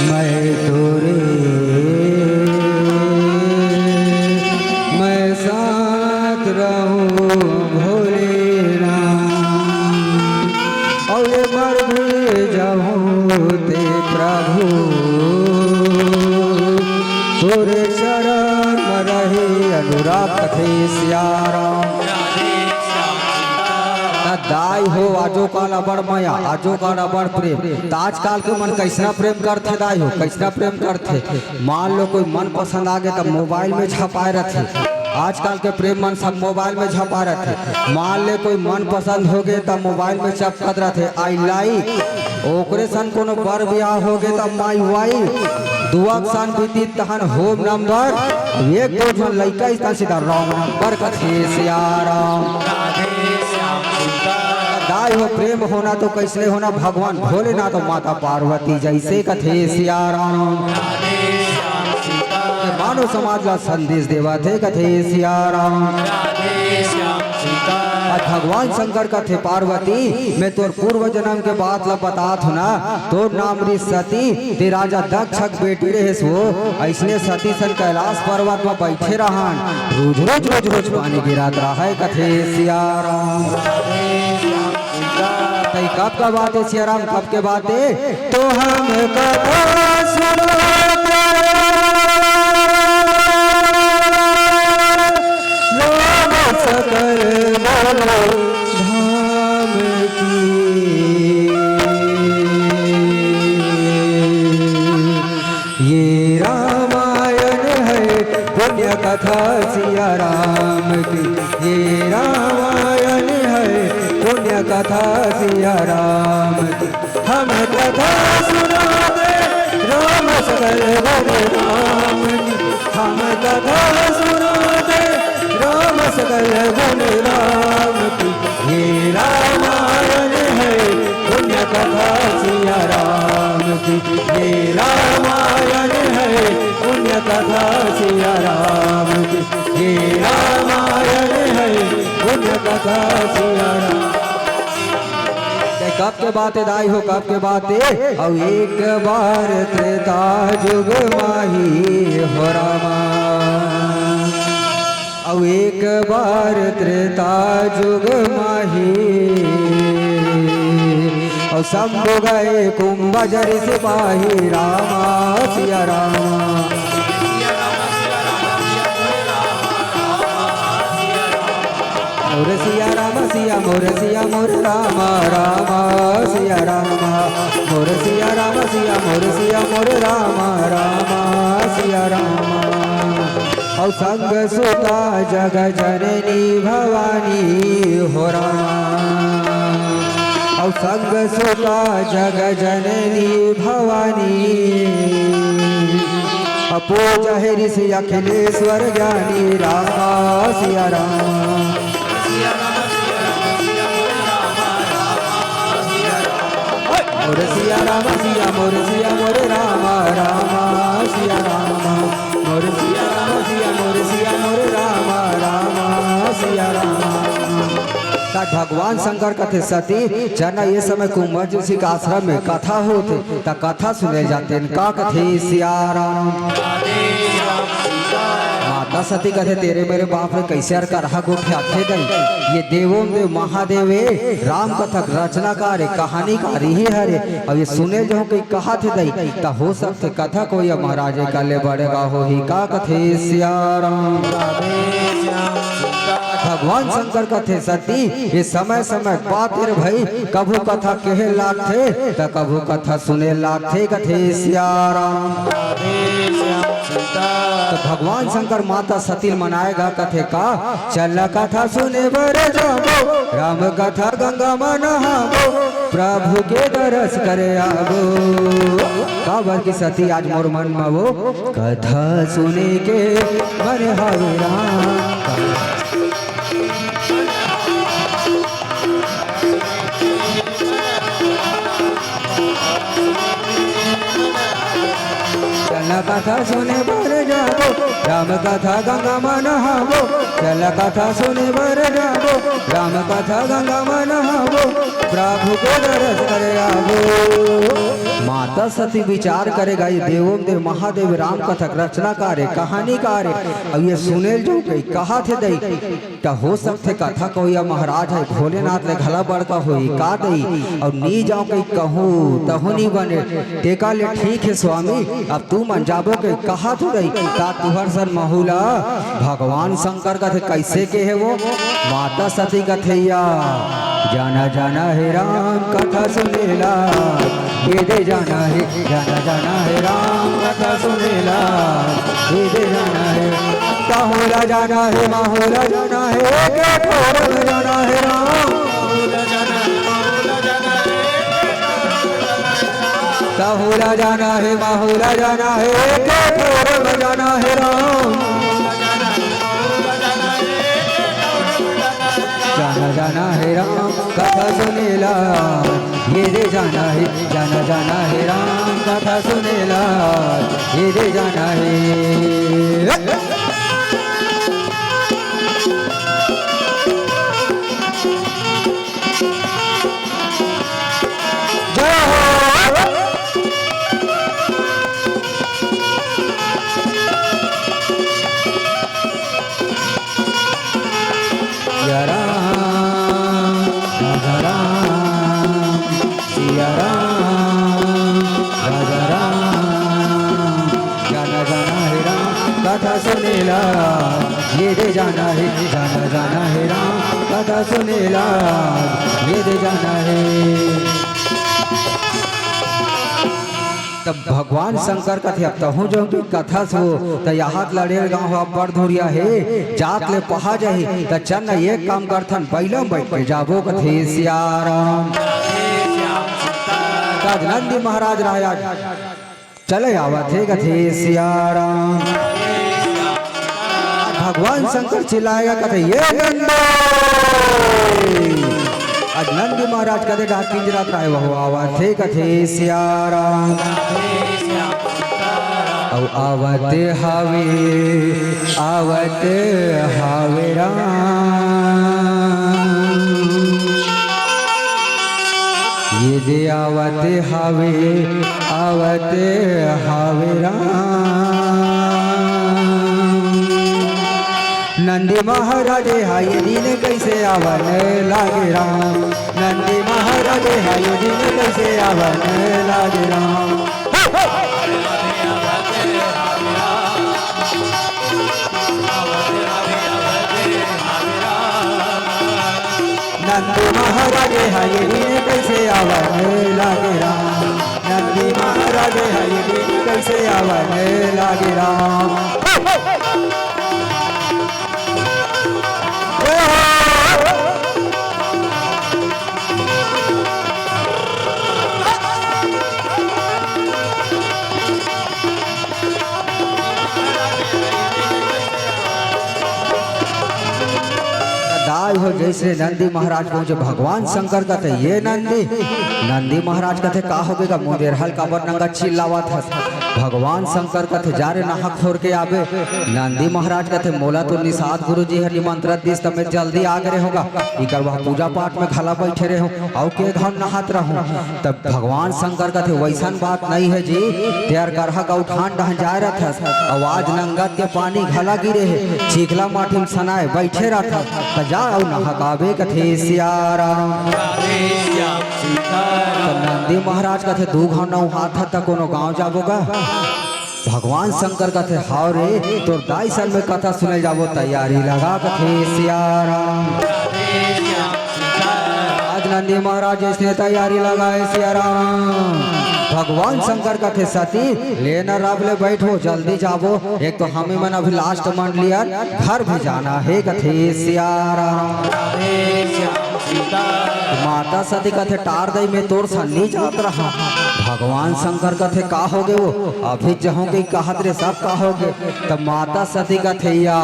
मैं तोरे, मैं साथ रहूं भोलेनाथ, और ये मर भी जाऊं ते प्रभु, तोरे चरण में रहे अनुराग, कथे सियाराम। त दाई हो, आजो काल अबड़ मया, आजो काल अबड़ प्रेम। त आजकाल के मन कैसना प्रेम करथे दाई हो, कैसना प्रेम करथे? मान लो कोई मन पसंद आ गे त मोबाइल में झपाए रथे। आजकाल के प्रेम मन सब मोबाइल में झपा रथे। मान ले कोई मन पसंद हो गे त मोबाइल में चपकत रथे, आई लाइक। ओकरे सन कोनो बर बियाह हो गे त माई वाइफ। दुआ के सन बीती तहन होम नंबर। अब एक दो झन लइका इस तहन सीधा रॉन्ग नंबर, कथे सियाराम। दाई हो, प्रेम होना तो कैसने होना, भगवान भोलेनाथ और माता पार्वती जैसे, कथे सियाराम। ये मानव समाज ला संदेश देवत हे, कथे सियाराम। और भगवान शंकर कथे, पार्वती, मैं तोर पूर्व जन्म के बात ला बतात हूँ ना, तोर नाम रही सती, ते राजा दक्ष के बेटी रहेस हो, ऐसने सती सन कैलाश पर्वत में बैठे रहन, रोज रोज रोज रोज पानी गिरत रहय, कथे सियाराम। तई कब का बात हे सियाराम, कब के बात हे? तो हम कथा सुनाते लोग सकल बोलो धाम की। ये रामायण है पुण्य कथा सिया राम की, ये रामायण है पुण्य कथा सिया राम की। हम कथा सुनाते राम सकल गुण राम की, हम कथा सुनाते राम सकल गुण राम की। ये रामायण है पुण्य कथा सिया राम की, ये रामायण है पुण्य कथा सिया राम की, ये रामायण है पुण्य कथा सिया राम। ते कब के बात हे दाई हो, कब के बात हे? अउ एक बार त्रेता जुग माही हो रामा, अउ एक बार त्रेता जुग माही, अउ शंभु गए कुंभ जरि सिपाही रामा सिया रामा। मोर सिया राम सिया, मोर सिया मोर राम, राम सिया राम। मोर सिया राम सिया, मोर सिया मोर राम, राम सिया राम। अउ संग सुता जग जननी भवानी हो राम, अउ संग सुता जग जननी भवानी। अ पूजा हे ऋषि अखिलेश्वर ज्ञानी रामा सिया राम। मोर सिया राम सिया, मोर सिया मोर राम, राम सिया राम। मोर सिया राम सिया, मोर सिया मोर राम, राम सिया राम। त भगवान शंकर कथे सती, चना ये समय कुंभज ऋषि के आश्रम में कथा होथे, त कथा सुने जाते हैं। का कथे सिया राम। माता माता सती कथे, "तेरे मेरे बाप रे, कइसे यार करहा गोठियाथे दई? ये देवों देव महादेव ए, राम कथा के रचनाकार ए, कहानीकार इही हरे।" अउ ये सुने जहूं कहि कहाथे दई, त हो सकथे कथा कोई महाराज एकर ले बड़े गा होही। का कथे सियाराम? भगवान शंकर कथे, "सती, ये समय समय के बात ए रे भई, कभू कथा कहे लागथे, त कभू कथा सुने लागथे," कथे सियाराम। त भगवान शंकर माता सती ल मनाए गा, कथे का, "चल कथा सुने बर जाबो, राम कथा गंगा म नहाबो, प्रभु के दरस करे आबो।" काबर कि सती आज मोर मन म वो कथा सुने के मन हवे राम। चल कथा सुने बर जाबो, राम कथा गंगा म नहाबो। चल कथा सुने बर जाबो, राम कथा गंगा म नहाबो, प्रभु के दरस करे आबो। माता सती विचार करे गा, ये देवों देव महादेव राम कथा के रचनाकार ए, कहानीकार ए, अउ ये सुने ल जहूं कहि कहाथे दई, त हो सकथे कथा कहोइया महाराज ह भोलेनाथ ले घला बड़का होही का दई, अउ नी जांव कहि कहूं तहूं नी बने। तेकर ले ठीक हे स्वामी, अब तुमन जाबो कहि कहाथे दई, त तुंहर सन महूं ला भगवान शंकर कथे, कइसे कहे वो? माता सती कथे या, "जाना जाना हे राम कथा सुने ला।" ये दे जाना हे, जाना जाना हे राम कथा सुने ला, ये दे जाना हे। तहूं ला जाना हे, महूं ला जाना हे, एक ठोर म जाना हे राम। तहूं ला जाना हे, महूं ला जाना हे, एक ठोर म जाना हे राम। जाना जाना हे राम कथा सुने ला, ये दे जाना हे, जाना जाना हे राम कथा सुने ला, ये दे जाना हे। जय हो। सिया राम, राजा राम, सिया राम, राजा राम। जाना जाना हे राम कथा सुने ला, ये दे जाना हे, जाना जाना हे राम कथा सुने ला, ये दे जाना हे। तब भगवान शंकर कथे, "अब तहूं जहूं कहि कथस वो, त इहां लड़े गांव अब्बड़ दूरिहा हे, जात ले पहा जाही, त चल न एक काम करथन, बइला म बइठ के जाबो," कथे सियाराम। तब नंदी महाराज राय आज चले आवत हे, कथे सियाराम। भगवान शंकर चिल्लाए गा, कथे, "ये नंदी।" आज नंदी महाराज कथे, डाकिन जरा काय वहू आवत हे, कथे सियाराम। अउ आवत हावे, आवत हावे राम। ये दे आवत हावे, आवत हावे राम। नंदी महाराज हा ये दिन कइसे आवन लागे राम। नंदी महाराज हा ये दिन कइसे आवन लागे राम। नंदी महाराज हा ये दिन कइसे आवन लागे राम। नंदी महाराज हा ये दिन कइसे आवन लागे राम। दाई हो जइसे नंदी महाराज पहुंचे, भगवान शंकर कथे, "ये नंदी।" नंदी महाराज कथे, "का होगे गा, मुंदेरहा ल काबर नंगा चिल्लावत हस?" भगवान शंकर कथे, "जा रे, नहा खोर के आबे।" नंदी महाराज कथे, "मोला तो निषाद गुरु जी ह निमंत्रण दिस, त मैं जल्दी आ गे रेहेंव गा, इकर बर पूजा पाठ में घला बइठे रेहेंव, अउ के घांव नहात रहूं।" तब भगवान शंकर कथे, "वइसन बात नइ हे जी, तें हर करहा गौठान डहन जाए रथस, अउ आज नंगत के पानी घला गिरे हे, चिखला माटी म सनाए बइठे रथस, त जा अउ नहा के आबे," कथे सियाराम। त नंदी महाराज कथे, "दू घांव नहात हस त कोनो गांव जाबो गा?" भगवान शंकर कथे, "हव रे, तोर दाई सन में कथा सुने जाबो, तैयारी लगा," कथे सियाराम। आज नंदी महाराज जइसने तैयारी लगाए सियाराम, भगवान शंकर कथे, "सती, ले न रब ले बइठो, जल्दी जाबो, एक तो हमी मन अभी लास्ट मंडली अन घर भी जाना हे," कथे सियाराम। माता सती कथे, "टार दई, मैं तोर संग नइ जात रहंव।" भगवान शंकर कथे, "का होगे वो? अभी जहूं के कहत रे, सब का होगे?" त माता सती कथे, "या,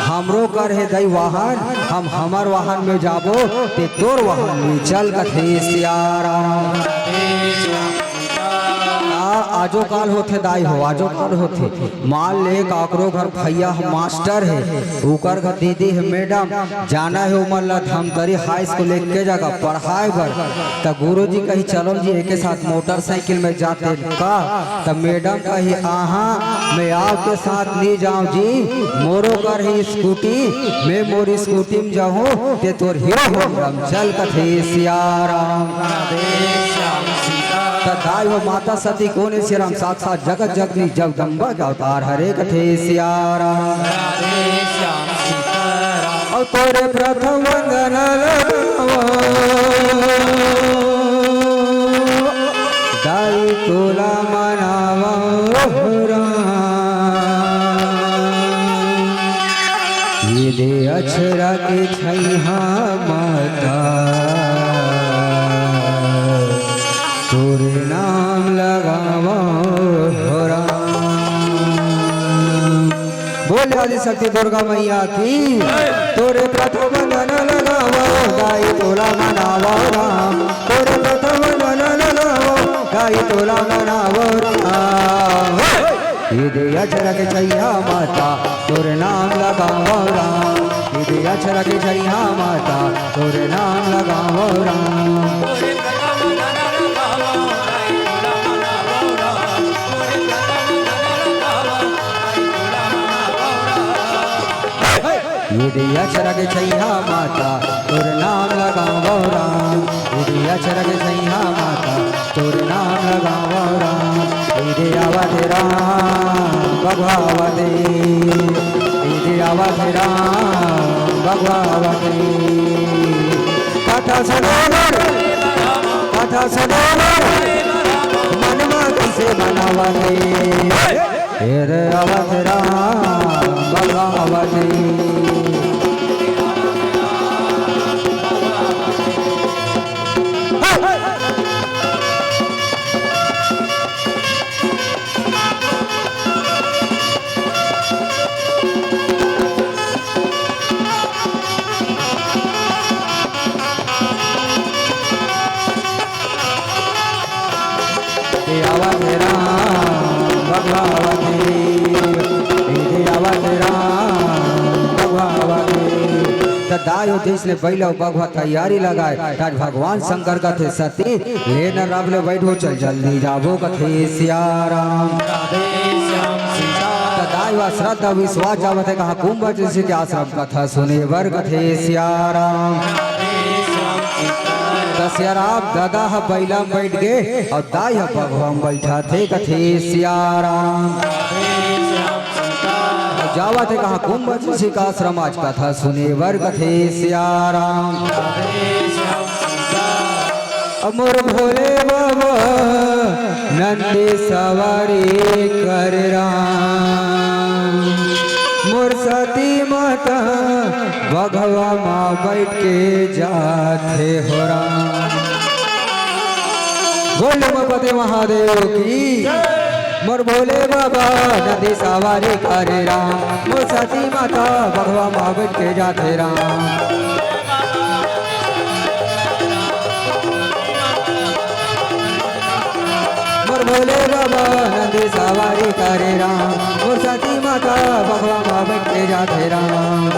हमरो कर हे दई वाहन, हम हमर वाहन में जाबो, तें तोर वाहन में चल," कथे सियाराम। आ, आजो काल होथे दाई हो, आजो काल होथे। मान ले काकरो घर भैया ह मास्टर हे, उकर घर दीदी हे मैडम, जाना हे उमन ला धमतरी हाई स्कूल एके जगह पढ़ाए बर, त गुरुजी कही, "चलो जी, एके साथ मोटरसाइकिल में जाते का?" त मैडम कही, "आहा, मैं आपके साथ नइ जांव जी, मोरो कर ही स्कूटी, मैं मोर स्कूटी में जाहूं, तें तोर हीरो होंडा में चल," कथे सियाराम। त दाई हो, माता सती कोन ए सियाराम? साक्षात जगत जननी जगदम्बा के अवतार हरे, कथे सियाराम। अउ तोरे प्रथम वंदना लगावंव, दाई तोला मनावंव हो राम। ये दे अचरा के छइहां माता, तोरे नाम लगावंव हो राम। बोल आदि शक्ति दुर्गा मैया की। तोरे प्रथम वंदना लगावंव, दाई तोला मनावंव राम। तोरे प्रथम वंदना लगावंव, दाई तोला मनावंव राम। ये दे अचरा के छइहां माता, तोर नाम लगावंव राम। ये दे अचरा के छइहां माता, तोर नाम लगावंव राम। ये दे अचरा के छइहां माता, तोर नाम लगावंव राम। ये दे अचरा के छइहां माता, तोर नाम लगावंव राम। ये दे आवत हे राम, बघवा आवत हे। ये दे आवत हे राम, बघवा आवत हे। कथा सुने बर, कथा सुने बर, मन म कइसे मनावत हे। ये दे आवत हे राम, बघवा आवत हे। ये दे आवत हे राम, बघवा आवत हे। ये दे आवत हे राम, बघवा आवत हे। त दाई हो, जइसने बइला अउ बघवा तैयारी लगाए, त आज भगवान शंकर कथे, "सती, ले न रब ले बइठो, चल जल्दी जाबो," कथे सियाराम। त दाई हो, श्रद्धा विश्वास जावत हे कहां? कुंभा ऋषि के आश्रम, कथा सुने बर कथे सियाराम। त सियाराम ददा ह बइला म बइठ गे अउ दाई ह बघवा म बइठत हे, कथे सियाराम। अउ जावत हे कहां? कुंभा ऋषि के आश्रम, आज कथा सुने बर कथे सियाराम। अउ मोर भोले बाबा नंदी सवारी करे राम, मोर सती माता बघवा म बइठ के जाथे हो राम। बोल उमापति महादेव की। मोर भोले बाबा नंदी सवारी करे राम, मोर सती माता बघवा म बइठ के जाथे राम। सवारी करे राम, मोर सती माता बघवा मा बैठ के जाथे राम।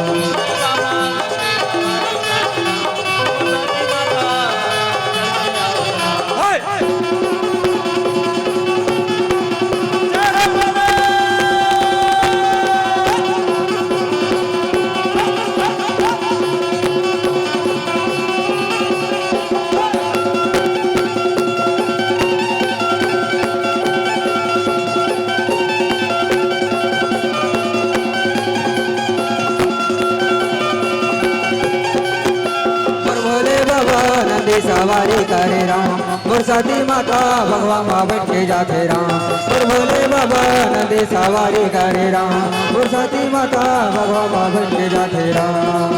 मोर भोले बाबा नंदी सवारी करे राम, मोर सती माता बघवा मा बैठ के जाथे राम। मोर भोले बाबा नंदी सवारी करे राम, मोर सती माता बघवा मा बैठ के जाथे राम।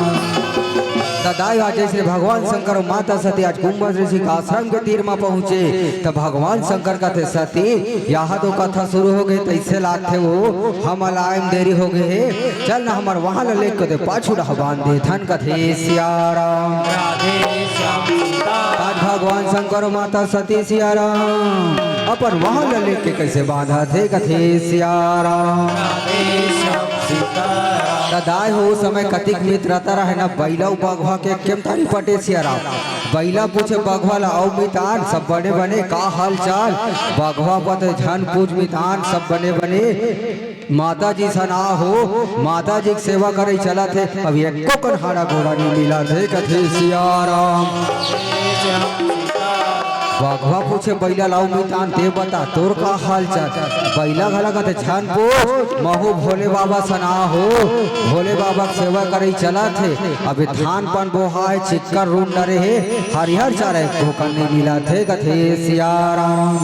त दाई आज जैसे भगवान शंकर अउ माता सती आज कुंभस ऋषि के आश्रम के तीर मा पहुंचे, त भगवान शंकर कथे, सती, यहाँ तो कथा शुरू हो गई, तैसे लागथे वो हमला आए म देरी हो गए हे, चल ना हमर वहाँ ल लेके दे पाछू डहा बांध देथन, कथे सिया राम। राधे श्याम सीता। आज भगवान शंकर माता सती सिया राम अपन वहाँ ल लेके कैसे बांधत हे, कथे सिया राम। राधे श्याम सीता। त दाई हो, उस समय कतिक मित्रता रहे ना, बइला अउ बघवा के केमतारी पटे सिया राम। बइला पूछे बघवा ला, "अउ मितान, सब बने बने, का हाल चाल?" बघवा पते, "झन पूछ मितान, सब बने बने।" माता जी सना हो, माता जी के सेवा करे चलत हे, अब एको कन हाड़ा गोड़ा नहीं मिलत हे, कथे सिया राम। बघवा पूछे बइला ला, "अउ मितान, ते बता, तोर का हाल चाल?" बइला घला कथे, "झन पूछ, महू भोले बाबा सना हो, भोले बाबा के सेवा करे चलत हे, अभी धान पान बोहा हे, चिक्कर रूंड डरे हे, हरिहर चारा एको कन नहीं मिलत हे, कथे सिया राम।"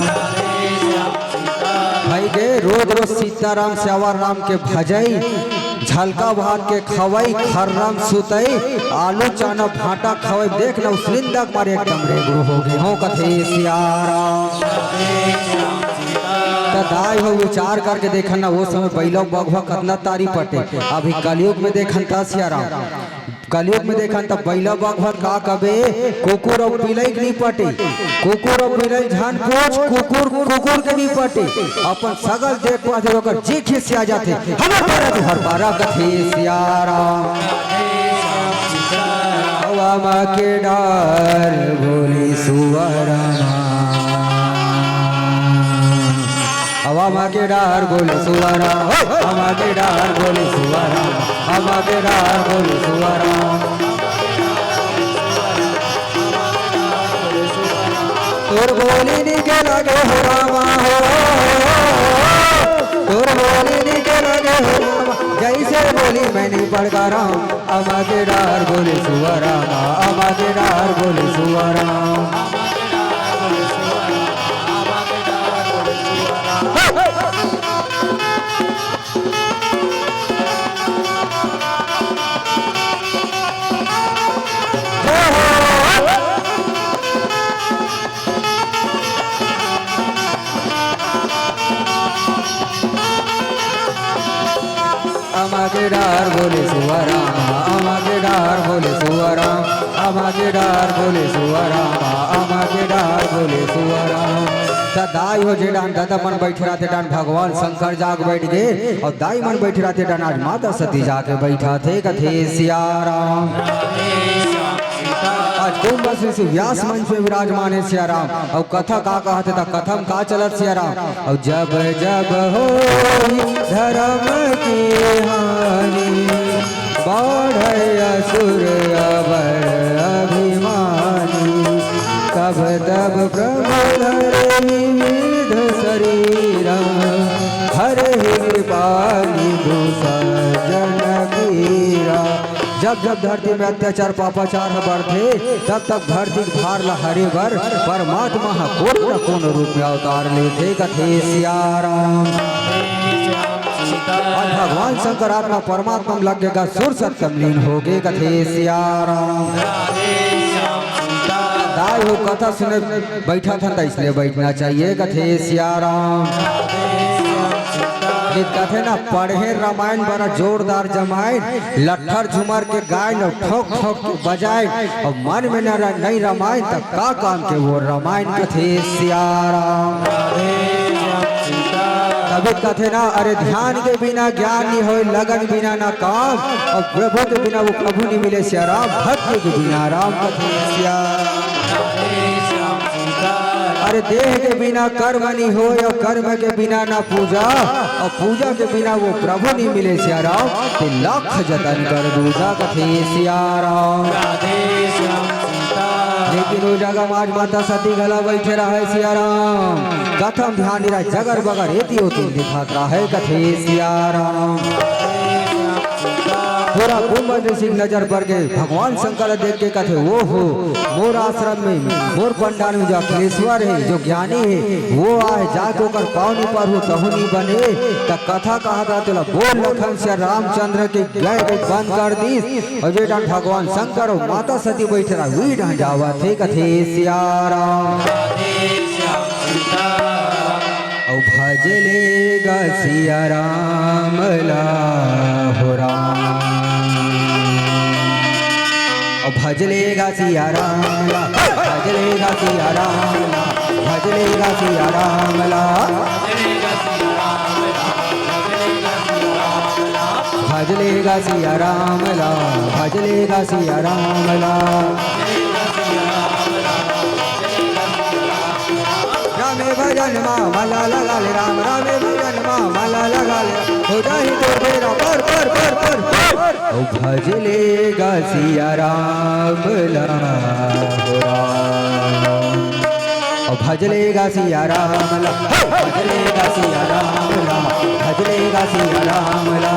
भाई गे, रोज रोज सीताराम श्यावर राम के भजई, झलका भात के खवई, खर्रम सुतई, आलू चना भाटा खवई, देख ना उस निंदा के मारे एकदम रेगरू हो गए हो, कथे सिया राम। त दाई हो विचार करके देखन ना, वो समय बइला बघवा कतना तारी पटे, अभी कलयुग में देखन त सिया राम। कलयुग में देखन त बइला बघवा का कबे, कुकुर अउ बिलई के नहीं पटे, कुकुर अउ बिलई झन पूछ, कुकुर कुकुर के नहीं पटे, अपन सगल देख पाथे, ओकर जी खिसिया जाथे, हमर पारा तुहर पारा, कथे सिया राम। हवा मा के डार बोली सुअर मा। हवा मा के डार बोले सुअरा, हो! हवा के डार बोले सुअरा, हवा के डार बोले सुअरा। तोर बोली नीके लगे हो रामा हो, तोर बोली नीके लगे हो रामा, जैसे बोली मैंने पड़कारा। अमा के डार बोले सुअरा, अमा के डार बोले सुअरा। अमा के डार बोले सुअरा, अमा के डार बोले सुअरा, अमा के डार बोले सुअरा, अमा के डार बोले सुअरा। त दाई हो जे डान ददा मन बैठे रहते डान भगवान शंकर जाग बैठ गे, अउ दाई मन बैठे रहते डान आज माता सती जाके बैठा थे, कथे सिया राम। आज कुंभ श्री श्री व्यास मंच में विराजमान है सिया राम। अउ कथा का कहत हे, त कथा म का चलत सिया राम? अउ जब जब होई धर्म की हानि, बाढ़ै असुर अबर अभिमानी। तब तब प्रभु धरे विविध शरीरा, हरहि कृपा निधु सज्जन पीरा। जब जब धरती में अत्याचार पापाचार ह बढ़थे, तब तब धरती के भार ला हरे बर परमात्मा ह कोनो न कोनो रूप में अवतार लेथे, कथे सिया राम। आज भगवान शंकर आत्मा परमात्मा में लग गे, सुर सत्य में लीन हो गे, कथे सिया राम। दाई हो कथा सुने बैठा था, त इसलिए बैठना चाहिए, कथे सिया राम। नहीं कथे ना, पढ़े रामायण बड़ा जोरदार जमायन, लट्ठर झुमर के गायन अउ ठोक ठोक के बजायन, अउ मन में न र-, नहीं रामायण, त का काम के वो रामायण, कथे सिया राम। अभी कथे ना, अरे ध्यान के बिना ज्ञान नहीं होय, लगन बिना ना काम, अउ प्रभु के बिना वो प्रभु नहीं मिले सिया राम, भक्ति के बिना राम कथे सिया। अरे देह के बिना कर्म नहीं होय, अउ कर्म के बिना ना पूजा, अउ पूजा के बिना वो प्रभु नहीं मिले सिया राम, ते लख जतन कर दूजा कथे सिया राम। लेकिन वो जगह में आज माता सती घला बैठे रहे सिया राम। कथम ध्यान निरा जगर बगर एती ओती दिखात रहे कथे सिया राम। पूरा गुंबद ऋषि के नजर पर के भगवान शंकर देख के कथे, "ओ हो, मोर आश्रम में मोर पंडाल में जो अखिलेश्वर हे, जो ज्ञानी हे, वो आहे, जाके ओकर पाँव नहीं परहूँ तहूँ नहीं बने।" त कथा कहत रहा, तोला बोल लखन सिया रामचंद्र के गए के बंद कर दीस। अउ जे डाहन भगवान शंकर अउ माता सती बइठे रहा, उही डाहन जावत हे कथे सिया राम। अउ भज ले गा सिया राम ला हो राम। अउ भज ले गा सिया राम ला, भज ले गा सिया राम ला, भज ले गा सिया राम ला। भज ले गा सिया राम ला, भज ले गा सिया राम ला। रामे भजन मा मन लगा ले राम, रामे भजन मा मन लगा ले, हो जाही तोर बेरा पार, पार, पार, पार, पार। ओ भज ले गा सिया राम ला हो राम। ओ भज ले गा सिया राम ला, भज ले गा सिया राम ला, भज ले गा सिया राम ला।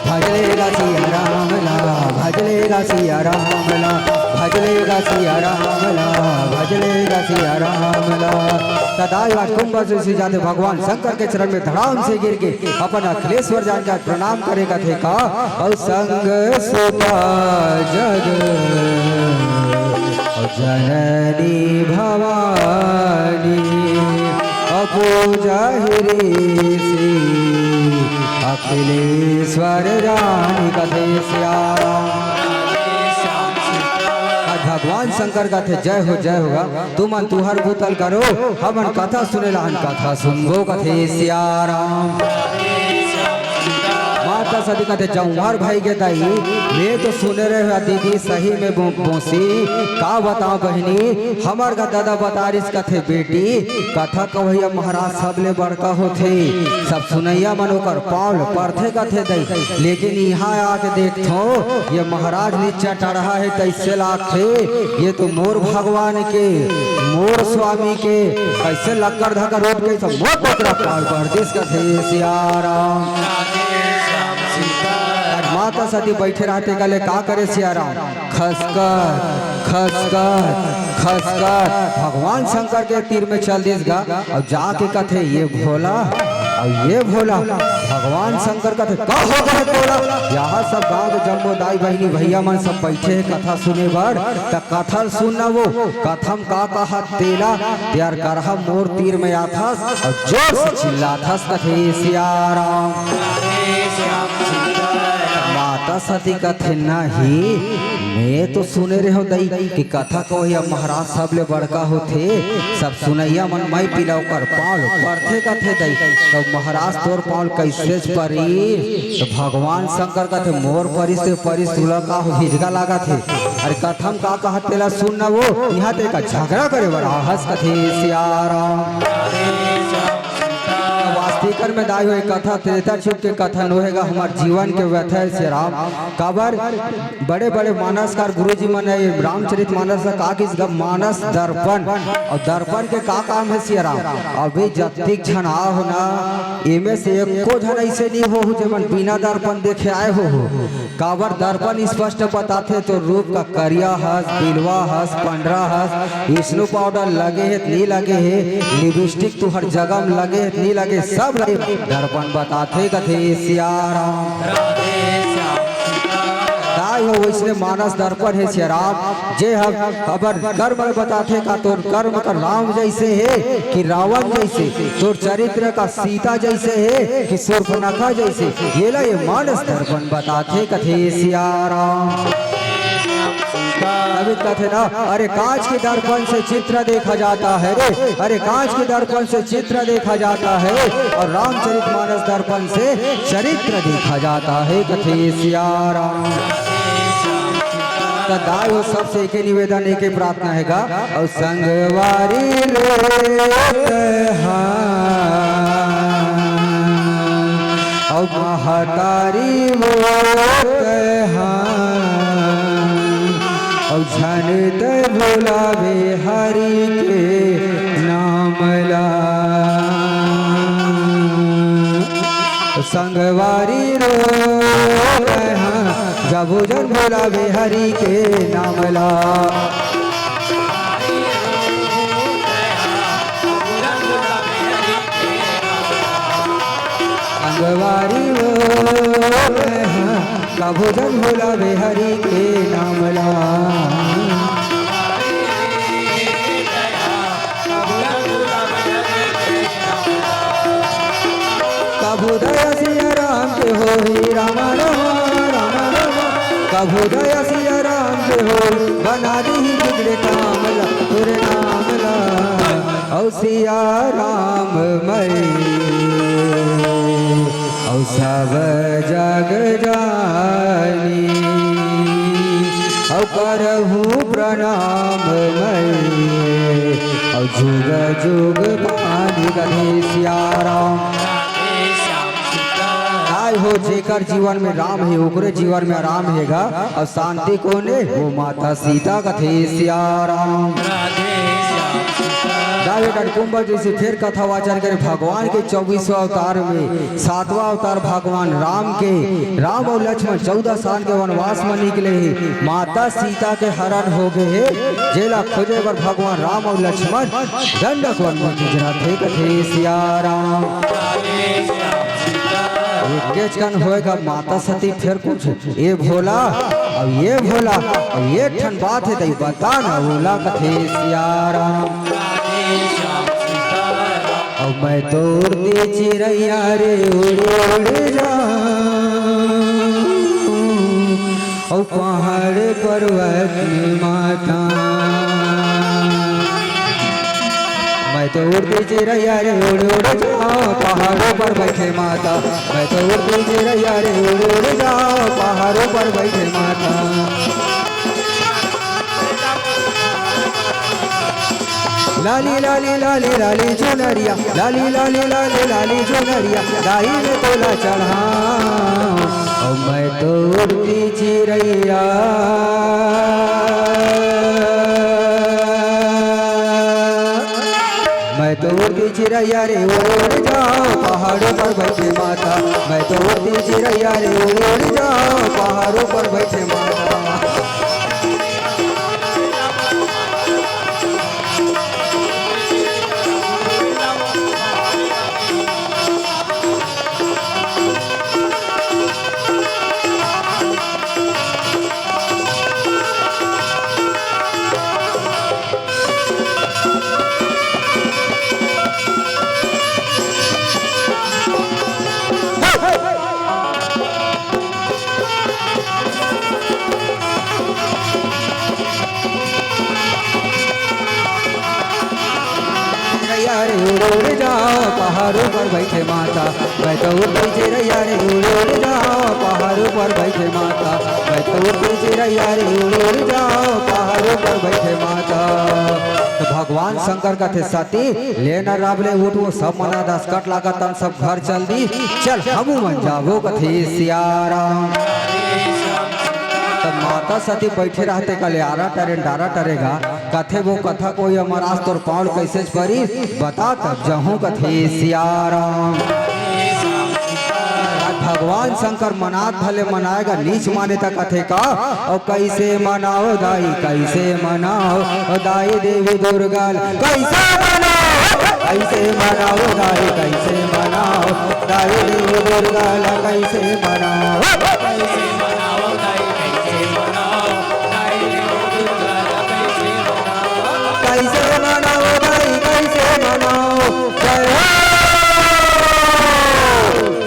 भज ले गा सिया राम ला, भज ले गा सिया राम ला, भज ले गा सिया राम ला, भज ले गा सिया राम ला। त दाई आज कुंभ से जाते भगवान शंकर के चरण में धड़ाम से गिर के अपन अखिलेश्वर जान के प्रणाम करे कथे का। अउ संग सुता जग अउ जननी भवानी अउ पूजा ऋषि अखिलेश्वर रानी कथे सिया राम। आज भगवान शंकर कथे, "जय हो, जय हो गा, तुमन तुहर भूतल करो, हमन कथा सुने ला हन, कथा सुनबो," कथे सिया राम। माता सती कथे, "जौहर भाई के दाई, मैं तो सुने रहे हो दीदी, सही में बो-, बोसी, का बताओ बहिनी, हमर का दादा बतारिस," कथे, "बेटी, कथा कवैया महाराज सबले बड़का होथे, सब सुनैया मन ओकर पाँव ल परथे," कथे दाई, "लेकिन इहाँ आके देखथो, ये महाराज नीचा टड़हा हे, तैसे लागथे, ये तो मोर भगवान के, मोर स्वामी के, कैसे लक्कड़ धक्का रोट के सब मोर कोकरा पार कर दिस," कथे सिया राम। माता सती बैठे रहते गले का करे सिया राम, खसकर, खसकर, खसकर भगवान शंकर के तीर में चल दिस गा। अउ जाके कथे, "ये भोला, अउ ये भोला।" भगवान शंकर कथे, "का हो गए भोला?" यहाँ सब गाँव के जम्मो दाई बहिनी भैया मन सब बैठे हे कथा सुने बर। त कथा ल सुन न वो, कथा म का कहत तेला, तैयार करहा मोर तीर में आथस अउ जोर से चिल्लाथस कथे सिया राम। माता सती कथे, "नहीं, मैं तो सुने रहे हो दई कि कथा कवैया महाराज सबले बड़का होथे, सब सुनैया मन माई पिला ओकर पाँव ल परथे कथे दई, तो महाराज तोर पाँव ल कैसे परी?" तो भगवान शंकर कथे, "मोर परिस ते परिस, तुला का हो हिजगा लागत हे? अरे कथा म का कहत तेला सुन न वो, इहाँ ते का झगड़ा करे बर आहस," कथे सिया राम। वास्ते एकर में दाई हो, एक कथा त्रेता युग के कथा नोहे गा, हमर जीवन के व्यथा हे सियाराम। काबर बड़े-बड़े मानसकार गुरुजी मन हे, रामचरित मानस ला का किस गा, मानस दर्पण। अउ दर्पण के का काम हे सियाराम? अभी जतिक झन आ हो ना, एमे से एको झन अइसे नइ होहू, जेमन बिना दर्पण देखे आए होहू। काबर दर्पण स्पष्ट बताथे, तोर रूप का करिया हस, बिलवा हस, पंडरा हस, स्नो पाउडर लगे हे त नी लगे हे, लिपस्टिक तुहर जगह म लगे हे त नी लगे, सब ल दर्पण बताथे कथे सियाराम। दाई हो, वइसने मानस दर्पण हे सियाराम, जे ह हमर कर्म ल बताथे का तोर कर्म का राम जइसे हे कि रावण जइसे, तोर चरित्र का सीता जइसे हे कि सूर्पनखा जइसे, एला ये मानस दर्पण बताथे कथे सियाराम। तभी कथे ना, अरे कांच के दर्पण से चित्र देखा जाता है रे, अरे कांच के दर्पण से चित्र देखा जाता है, और रामचरित मानस दर्पण से चरित्र देखा जाता है कथे सियाराम। त दाई हो, सबसे एके निवेदन, एके प्रार्थना हे गा, अउ संगवारी लो तैहा, अउ महतारी वो तैहा, अउ झन तै भुलावे हरि के नाम ला। संगवारी रो तैहा, जब जन भुलावे हरि के नाम ला। संगवारी रो तैहा, कभू जन भुलावे हरि के नाम ला। कभू दया सिया राम के होही, राम राम, राम राम। कभू दया सिया राम के होही, बना दीही बिगड़े काम ला, तोरे नाम ला। अउ सिया राम मैं, अउ सब जग जानी, अउ करहूँ प्रणाम मैं, अउ जुग जुग पानी कथे सिया राम। आय हो, जेकर जीवन में राम हे, ओकरे जीवन में आराम हे गा। अउ शांति कोन हे? वो माता सीता कथे सिया राम। दाई हो, डटकुम्बा जइसे फेर कथा वाचन करे, भगवान के चौबीसवाँ अवतार में सातवाँ अवतार भगवान राम के, राम अउ लक्ष्मण चौदह साल के वनवास म निकले हे, माता सीता के हरण हो गे हे, जेला खोजे बर भगवान राम अउ लक्ष्मण दंडक वन म गुजरत हे कथे सिया राम। एकेच कन होय गा माता सती, फेर कुछ ए भोला, अउ ए भोला, अउ एक ठन बात हे दई बता ना ओला कथे सिया राम। अउ मैं तो उड़ती चिरैया रे उड़ उड़ जाऊं, अउ पहाड़ पर्वत में माता। मैं तो उड़ती चिरैया रे उड़ उड़ जाऊं, पहाड़ों पर बैठे माता। मैं तो उड़ती चिरैया रे उड़ उड़ जाऊं, पहाड़ों पर बैठे माता। लाली लाली लाली लाली चुनरिया, लाली लाली लाली लाली चुनरिया, दाई में तोला चढ़ाऊं। और मैं तो उड़ती चिरैया, मैं तो उड़ती चिरैया रे उड़ जाऊं, पहाड़ों पर बैठे माता। मैं तो उड़ती चिरैया रे उड़ उड़ जाऊं, पहाड़ों पर बैठे माता। चिरैया रे उड़ उड़ जाओ, पहाड़ों पर बैठे माता। मैं तो उड़ती चिरैया रे उड़ उड़ जाओ, पहाड़ों पर बैठे माता। मैं तो उड़ती चिरैया रे उड़ उड़ जाओ, पहाड़ों पर बैठे माता। भगवान शंकर कथे, "सती, ले न राम ले उठ, वो सब मन दसकट लागत तन सब घर चल दी, चल हमू मन जाबो," कथे सियाराम। तब माता सती बैठे रहते कले आरा टरे डारा टरेगा, कथे, "वो कथा कोई अमर आस तोर पाँव ल कइसे परी, बता तब जहूँ," कथे सियाराम। भगवान शंकर मनात भले मनाएगा, नीच माने तक कथे का, "ओ कइसे मनाओ दाई, कइसे मनाओ, ओ दाई देवी दुर्गा ल कइसे मनाओ, कइसे मनाओ दाई, कइसे मनाओ, दाई देवी दुर्गा ल कइसे मनाओ, कइसे मनाओ दाई, कइसे मनाओ, दाई देवी दुर्गा ल कइसे मनाओ, कइसे मनाओ दाई, कइसे मनाओ, जय हो।"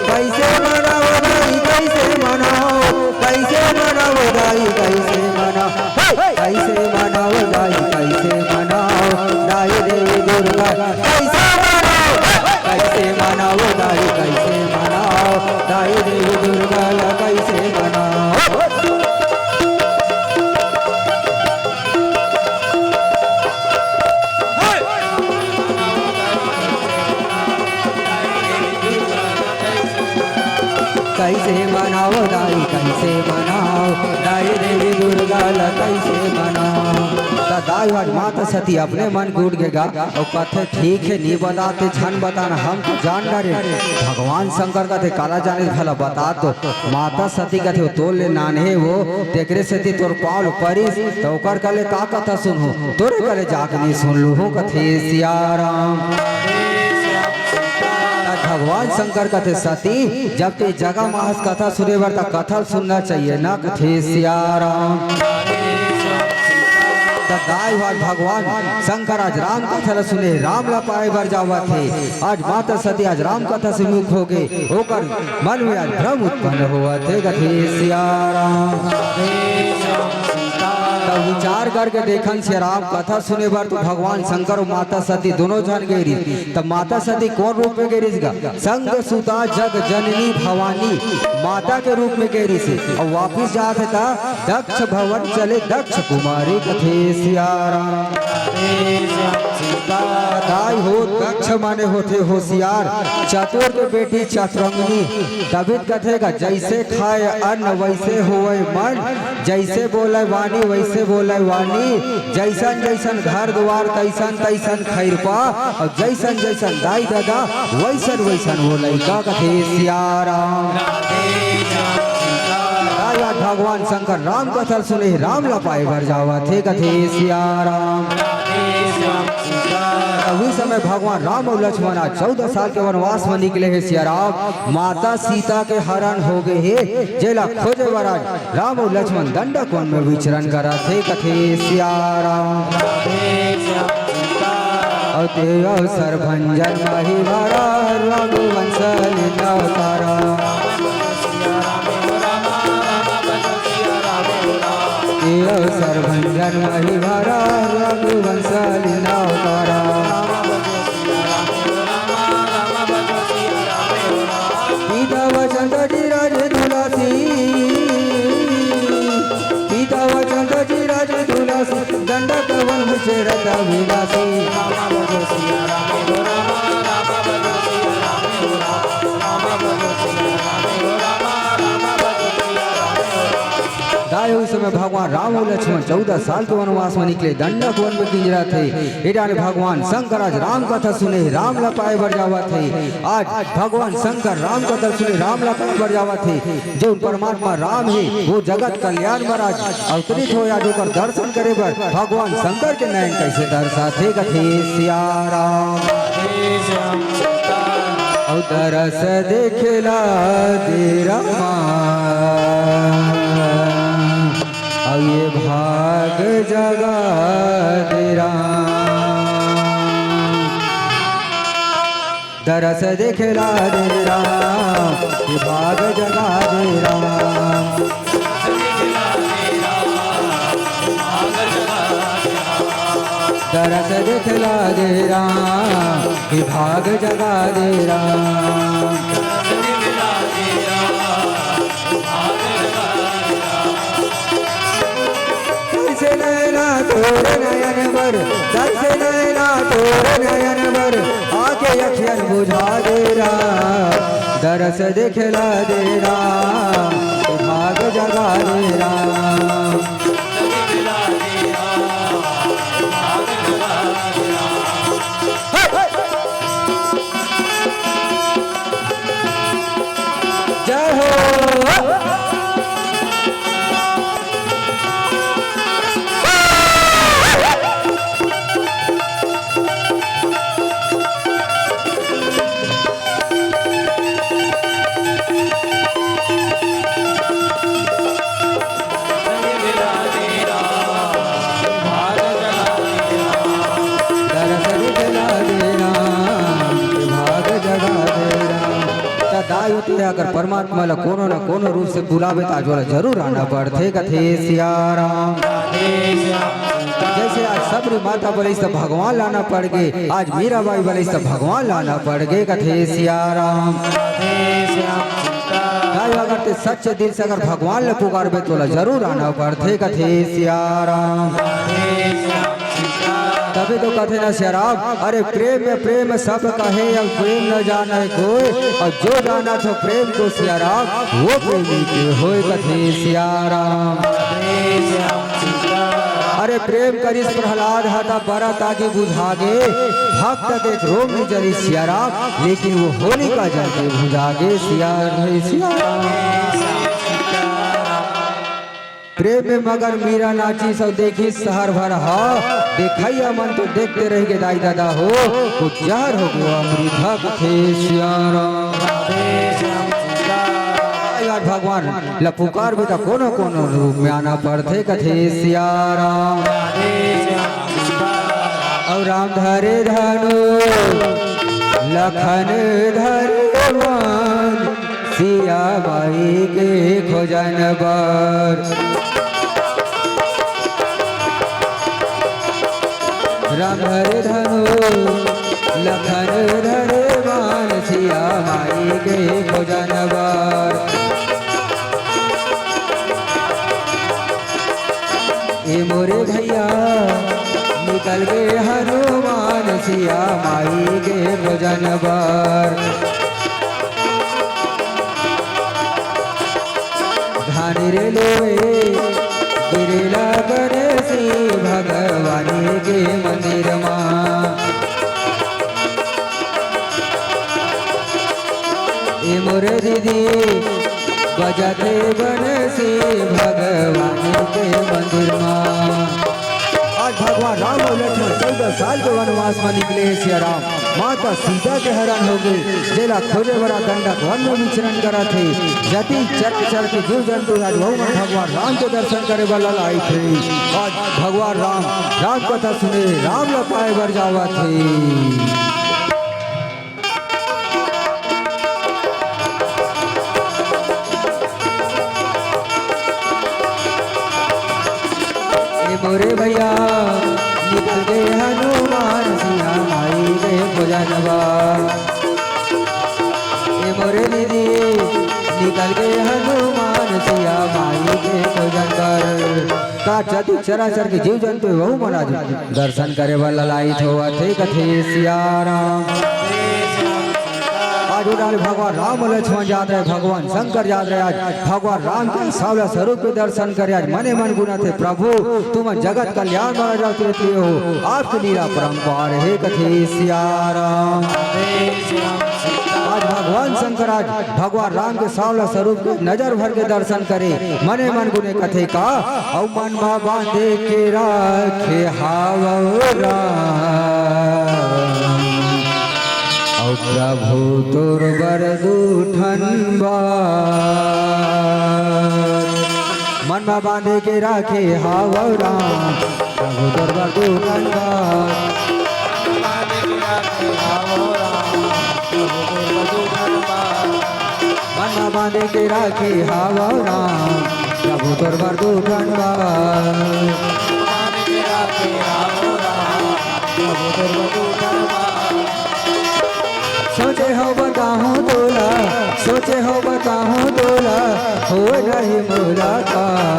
कइसे मनाओ दाई, कइसे मनाओ, कइसे मनाओ दाई, कइसे मनाओ, हे! कइसे मनाओ दाई, कइसे मनाओ, दाई देवी दुर्गा, कइसे मनाओ, कइसे मनाओ दाई, कइसे मनाओ, दाई देवी दुर्गा ल कइसे मनाओ। कइसे मनाओ दाई, कइसे मनाओ, दाई देवी दुर्गा ल कइसे मनाओ। त दाई आज माता सती अपने मन के उठ गे गा, अउ कथे, "ठीक हे, नी बताते, झन बताना, हम तो जान डारे।" भगवान शंकर कथे, "काला जाने भला बता तो।" माता सती कथे, "तोर ले नान्हे वो, तेकरे सेती तोर पाँव ल परिस, त ओकर कले का कथा सुनहूँ, तोरे कले जाके नी सुन लूहूँ," कथे सियाराम। त भगवान शंकर कथे, "सती, जब ते जगह म आस कथा सुने बर, त कथा ल सुनना चाहिए ना," कथे सियाराम। त दाई आज भगवान शंकर आज राम कथा ल सुने, राम ल पाए बर जावत हे। आज माता सती आज राम कथा से मुख हो गे, ओकर मन में आज भ्रम उत्पन्न होवत हे, कथे सियाराम। त विचार करके देखन सियाराम, कथा सुने बर तो भगवान शंकर अउ माता सती दोनों झन गे रिहिस। त माता सती कोन रूप में गे रिहिस गा? संग सुता जग जननी भवानी माता के रूप में गे रिहिस हे। अउ वापिस जात हे त दक्ष भवन चले दक्ष कुमारी, कथे सियाराम। दाई हो, दक्ष माने होथे होशियार, चतुर के बेटी चतुरंगिनी। तभी त कथे गा, "जइसे खाय अन्न वइसे होवय मन, जइसे बोलय वाणी वइसे बोलय वाणी, जइसन जइसन घर दुवार तइसन तइसन खइरपा, अउ जइसन जइसन दाई ददा वइसन वइसन वो लइका," कथे सियाराम। आज भगवान शंकर राम कथा ल सुने, राम ल पाए बर जावत हे, कथे सियाराम। उही समय भगवान राम अउ लक्ष्मण आज चौदह साल के वनवास म निकले हे सियाराम। माता सीता के हरण हो गे हे, जेला खोजे बर आज राम अउ लक्ष्मण दंडक वन में विचरण करत हे, कथे सियाराम। अउ ते अवसर भंजन माही भरा रघुवंश लीन अवतारा। ते अवसर भंजन माही भरा रघुवंश लीन अवतारा। पिता वचन धीरज तुलसी, पिता वचन धीरज तुलसी, दंडक वन में चरत विलासी। दाई हो, उही समय भगवान राम अउ लक्ष्मण चौदह साल के वनवास में निकले, दंडक वन में किंजरत हे। ए डारे भगवान शंकर आज राम कथा सुने, राम ल पाए बर जावत हे। आज भगवान शंकर राम कथा सुने, राम ल पाए बर जावत हे। जो परमात्मा राम हे, वो जगत कल्याण बर आज अवतरित होय, आज ओकर दर्शन करे बर भगवान शंकर के नयन कइसे तरसत हे, कथे सियाराम। अउ दरस देखे ला दे रामा, अउ ये भाग जगा दे राम। दरस देखे ला दे राम, ये भाग जगा दे राम। दरस देखे ला दे राम, ये भाग जगा दे राम। कइसे नैना तोर नयन पर, दस नैना तोर नयन बर, आके अखियन बुझा दे राम, दरस दिखला दे राम, भाग जगा दे राम। जय हो। दरस दिखला दे राम, भाग जगा दे राम। त दाई होती है, अगर परमात्मा ला कोनो न कोनो रूप से बुलावे, त आज ओला जरूर आना पड़थे, कथे सिया राम। जैसे आज सबरी माता बलिस त भगवान ला आना पड़ गे, आज मीराबाई बलिस त भगवान ला आना पड़ गे, कथे सिया राम। दाई, अगर ते सच्चे दिल से अगर भगवान ला पुकारबे, तोला जरूर आना पड़थे, कथे सिया राम। तभी तो कथे ना सिया राम, अरे प्रेम में प्रेम सब कहे, अब प्रेम न जाने कोई, और जो जाना तो प्रेम को सिया राम, वो प्रेमी के होय, कथे सिया राम। अरे प्रेम करिस प्रहलाद हा, त बरत आगी बुझा गे, भक्त के क्रोध में जली सिया राम, लेकिन वो होलिका जल के बुझा गे सिया, सिया राम। प्रेम में मगन मीरा नाचिस अउ देखिस सहर भर हा, देखइया मन तो देखते रहि गे दाई ददा हो, वो जहर हो गयो अमृत हा, कथे सिया राम। यार भगवान ला पुकारबे त कोनो कोनो रूप में आना पड़थे, कथे सिया राम। अउ राम धरे धनु लखन धरे बाण, सिया माई के खोजन बर। राम धरे धनु लखन धरे बाण, सिया माई के खोजन बर। ए मोरे भैया निकल गे हनुमान, सिया माई के खोजन बर। धान रे लोए गिरेला गणेशी भगवानी के मंदिर मा। ए मोरे दीदी बजाथे बंसी भगवानी के मंदिर मा। आज भगवान राम अउ लक्ष्मण चौदह साल के वनवास मा निकले हे सिया राम। माता सीता के हरण हो गे, जेला खोजे बर दंडक वन में विचरण करत हे। जति चराचर के जीव जंतु आज वहू मन भगवान राम के दर्शन करे बर ललायत हे। आज भगवान राम, राम कथा सुने, राम ला पाए बर जावत हे। ए मोरे भैया निकल गे हनुमान सिया माई के खोजन बर। ए मोरे दीदी निकल गे हनुमान सिया माई के खोजन बर। का जति चराचर के जीव जंतु हे, वहू मन आज दर्शन करे बर ललायत होवत हे, कथे सिया राम। आज उडाले भगवान राम लक्ष्मण जात रहे, भगवान शंकर जात रहे। आज भगवान राम के सावला स्वरूप के दर्शन करे। आज मने मन गुनत हे, प्रभु तुमन जगत कल्याण बर जावत हो, आपके लीला परंपार हे, कथे सिया राम। आज भगवान शंकर आज भगवान राम के सावला स्वरूप के नजर भर के दर्शन करे। मने मन गुने कथे का, अउ मन मा बांधे के राखे हावव राम, अउ प्रभु तोर बर दू ठन बर। मन मा बांधे के राखे हावव राम, प्रभु तोर बर दू ठन बर। मन मा बांधे के राखे हावव राम, प्रभु तोर बर दू ठन बर। सोचे हव बताहूँ तोला, सोचे हव बताहूँ तोला, होय नहीं मुलाकात।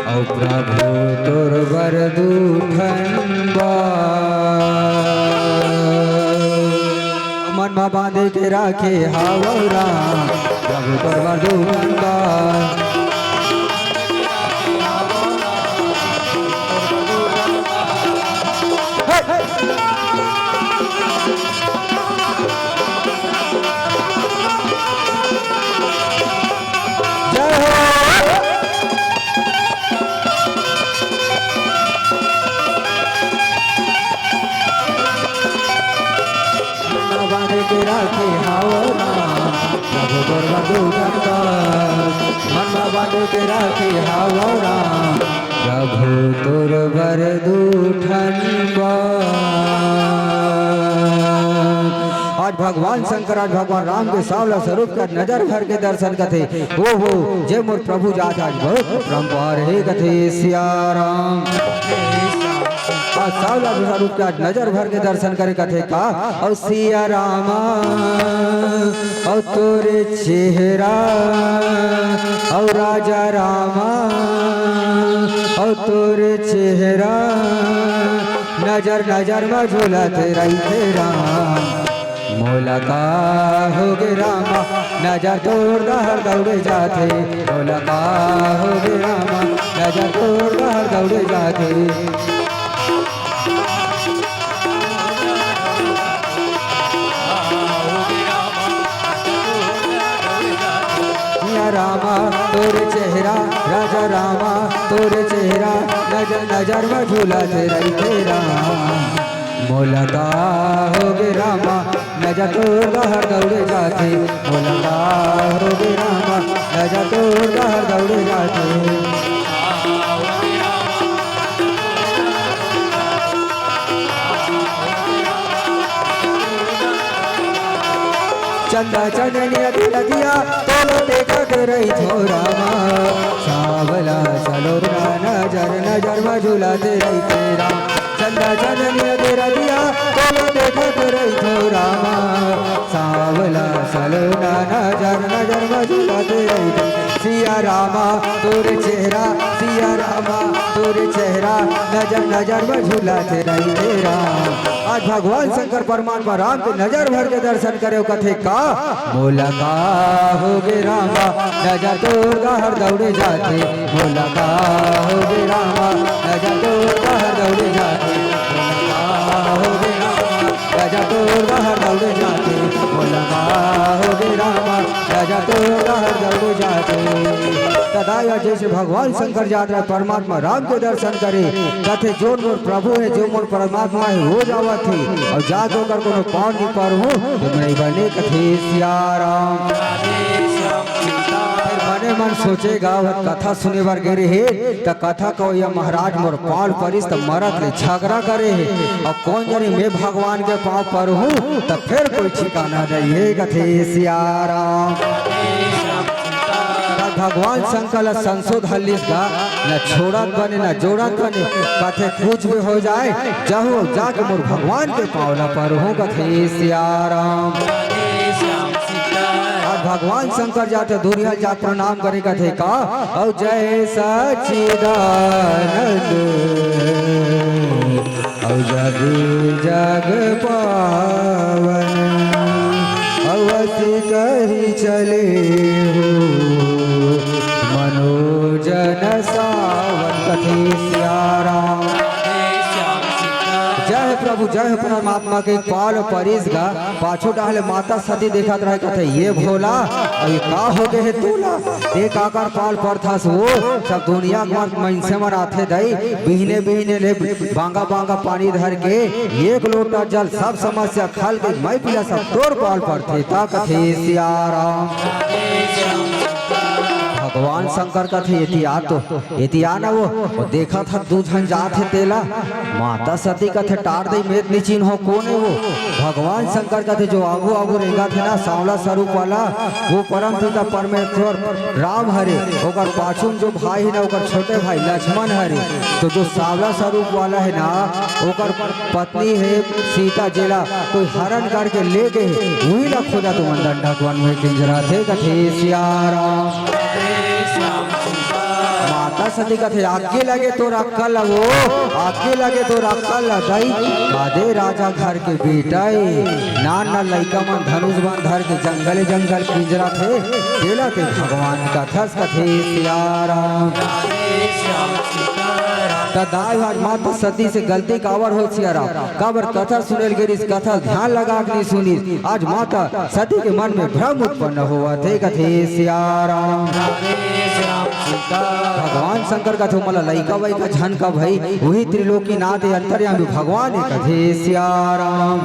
अउ राखे हावव राम, प्रभु तोर बर दू ठन बर। जय हो। बांध के राखे हावव राम, प्रभु तोर बर दू ठन बर। मन मा बांध के राखे हावव राम, प्रभु तोर बर दू ठन बर। आज भगवान शंकर, आज भगवान राम के सांवला स्वरूप के नजर भर के दर्शन करथे। ओ हो, जय मोर प्रभु जात आज बहुत परम्पार हे कथे सिया राम। आज सांवला स्वरूप के आज नजर भर के दर्शन करे कथे का? अउ सिया रामा, अउ तोरे चेहरा, अउ राजा रामा, अउ तोरे चेहरा, नजर नजर म झूलत रहिथे राम। मोला का होगे रामा, नजर तोर डहर दौड़े जाथे। मोला का होगे रामा, नजर तोर डहर दौड़े जाथे। सिया रामा तोर चेहरा, राजा रामा तोर चेहरा, नजर नजर म झूलत रहिथे राम। मोला का होगे रामा, नजर तोर डहर दौड़े जाथे। मोला का होगे रामा, नजर तोर डहर दौड़े जाथे। चंदा चननिया के रतिया तोला देखत रहिथों रामा, सांवला सलोना नजर नजर म झूलत रहिथे राम। चंदा चननिया के रतिया तोला देखत रहिथों रामा, सांवला सलोना नजर नजर म झूलत रहिथे। सिया रामा तोर चेहरा, सिया रामा तोर चेहरा, नजर नजर म झूलत रहिथे राम। आज भगवान शंकर परमात्मा राम के नजर भर के दर्शन करे अउ कथे का? मोला का होगे रामा, नजर तोर डहर दौड़े जाथे। मोला का होगे रामा, नजर तोर डहर दौड़े जाथे। मोला का होगे रामा, नजर तोर डहर दौड़े जाथे। मोला का होगे रामा, नजर तोर डहर दौड़े जाथे। त दाई जइसे भगवान शंकर जात रहे परमात्मा राम के दर्शन करे, कथे जोन मोर प्रभु हे, जो मोर परमात्मा हे, वो जावत हे, अउ जाके ओकर कोनो पाँव नइ परहूँ, त मैं बने कथे सिया राम। फिर मने मन सोचे गा, कथा सुने बर गे रहे, त कथा कहोइया महाराज मोर पाँव परिस त मरत ले झगरा करे हे, अउ कोन जनी मैं भगवान के पाँव परहूँ, त फिर कोई ठिकाना नइ हे कथे सिया राम। त भगवान शंकर ला संसो धर लिस गा, न छोड़त बने, न जोड़त बने, कथे कुछ भी हो जाए, जाहूँ जाके मोर भगवान के पाँव ला परहूँ कथे सिया राम। आज भगवान शंकर जाथे दूरिहा जाके प्रणाम करे कथे का? अउ जय सच्चिदानंद अउ जग जग पावन, अवसि कहि चले हो मनोजन सावन। कथे सिया राम। जय प्रभु, जय परमात्मा के पाँव परिस गा। पाछू डाहर ले माता सती देखत रहे, कथे, "ये भोला, अउ ये का हो गे हे तोला? ते काकर पाँव परथस वो?" सब दुनिया के मन, मइनसे मन आथे दई, बिहने बिहने ले बांगा बांगा पानी धर के एक लोटा जल सब समस्या खल के मैं पिला सब तोर पाँव परथे। त कथे सिया राम। भगवान शंकर कथे, "एती आ तो।" एती आ ना वो, वो देखत हस दू झन जात हे तेला। माता सती कथे, "टार दे, मैं त नइ चिन्हों, कोन हे वो?" भगवान शंकर कथे, "जो आगू आगू रेंगत हे ना, सांवला स्वरूप वाला, वो परम पिता परमेश्वर राम हरे, ओकर पाछू म जो भाई हे ना, ओकर छोटे भाई लक्ष्मण हरे, तो जो सांवला स्वरूप वाला हे ना, ओकर पत्नी हे सीता, जेला कोई हरण करके ले गे हे, उही ला खोजा तुमन डंडक वन में किंजरथे।" कथे सिया राम। माता सती कथे, "आगे लगे तोर अक्कल ल वो, आगे लगे तोर अक्कल ल दई।" कादे राजा घर के बेटा ए, नान नान लइका मन धनुष बाण धर के जंगले जंगल किंजरत हे, तेला ते भगवान कथस कथे सियाराम। त दाई आज माता सती से गलती काबर हो सियाराम, काबर कथा सुनेल गिरिस, कथा ध्यान लगा के नहीं सुनिस। आज माता सती के मन में भ्रम उत्पन्न होवत हे कथे सियाराम। भगवान शंकर कथे, "मोला लइका वइका झन का भई, उही त्रिलोकीनाथ अंतर्यामी भगवान ए कथे सियाराम।"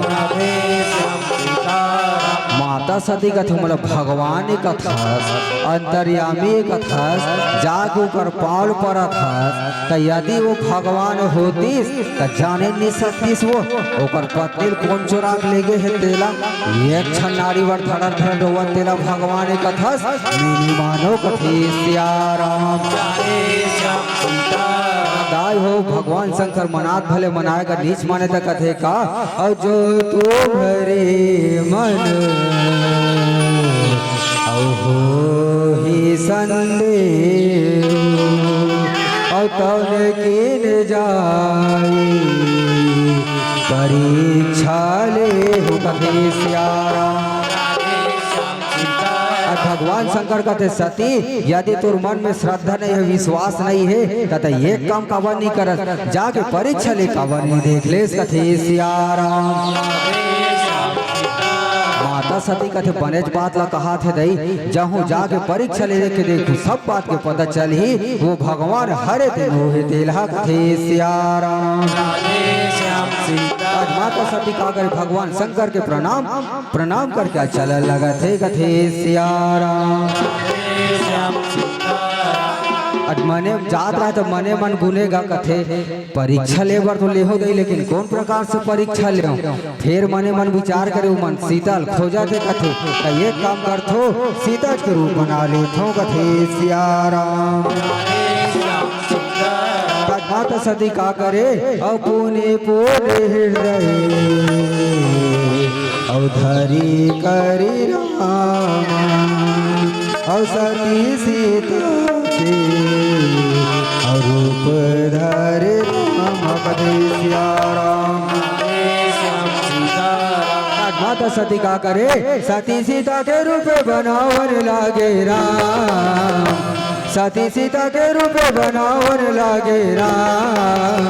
माता सती कथे, "मोला भगवान ए कथस, अंतर्यामी ए कथस, जाके ओकर पाँव ल परत हस, त यदि वो भगवान होतिस, त जाने नि सकतिस वो, ओकर पत्नी ल कोन चोरा के लेगे हे तेला, एक छन नारी बर धड़र धड़र रोवत तेला भगवान ए कथस, मिनी मानो कथे सियाराम।" दाई हो, भगवान शंकर मनात भले मनाए का नीच माने त कथे का, "अउ जो तुम्हरे मन अउ होही संदेह, अउ तौन कीन जाई परीक्षा लेहु।" कथे सियाराम। अउ भगवान शंकर कथे, "सती, यदि तोर मन में श्रद्धा नहीं हे, विश्वास नहीं हे, त तैं एक काम काबर नहीं करस, जाके परीक्षा ले काबर नहीं देख लेस?" कथे सियाराम। माता सती कथे, "बनेच बात ला कहाथे दई, जहूँ जाके परीक्षा ले के देखहूँ, सब बात के पता चलही, वो भगवान हरे दिन होहे तेला।" कथे सियाराम। आज माता सती का करे, भगवान शंकर के प्रणाम, प्रणाम करके आज चलल लगथे कथे सियाराम। आज मने जात रहे त मने मन गुने गा कथे, "परीक्षा ले बर तो लेहो दई, लेकिन कोन प्रकार से परीक्षा लेहूँ?" फेर मने मन विचार करे, उमन सीता ल खोजथे कथे, "त एक काम करथों, सीता के रूप बना लेथों।" कथे सियाराम। तब माता सती का करे, "अउ पुनि पुनि हृदय अउ धरि करि राम, अउ सती सीता के अउ रूप धरि राम।" कथे सियाराम। माता सती का करे, सती सीता के रूप बनावन लागे राम, सती सीता के रूप बनावन लागे राम।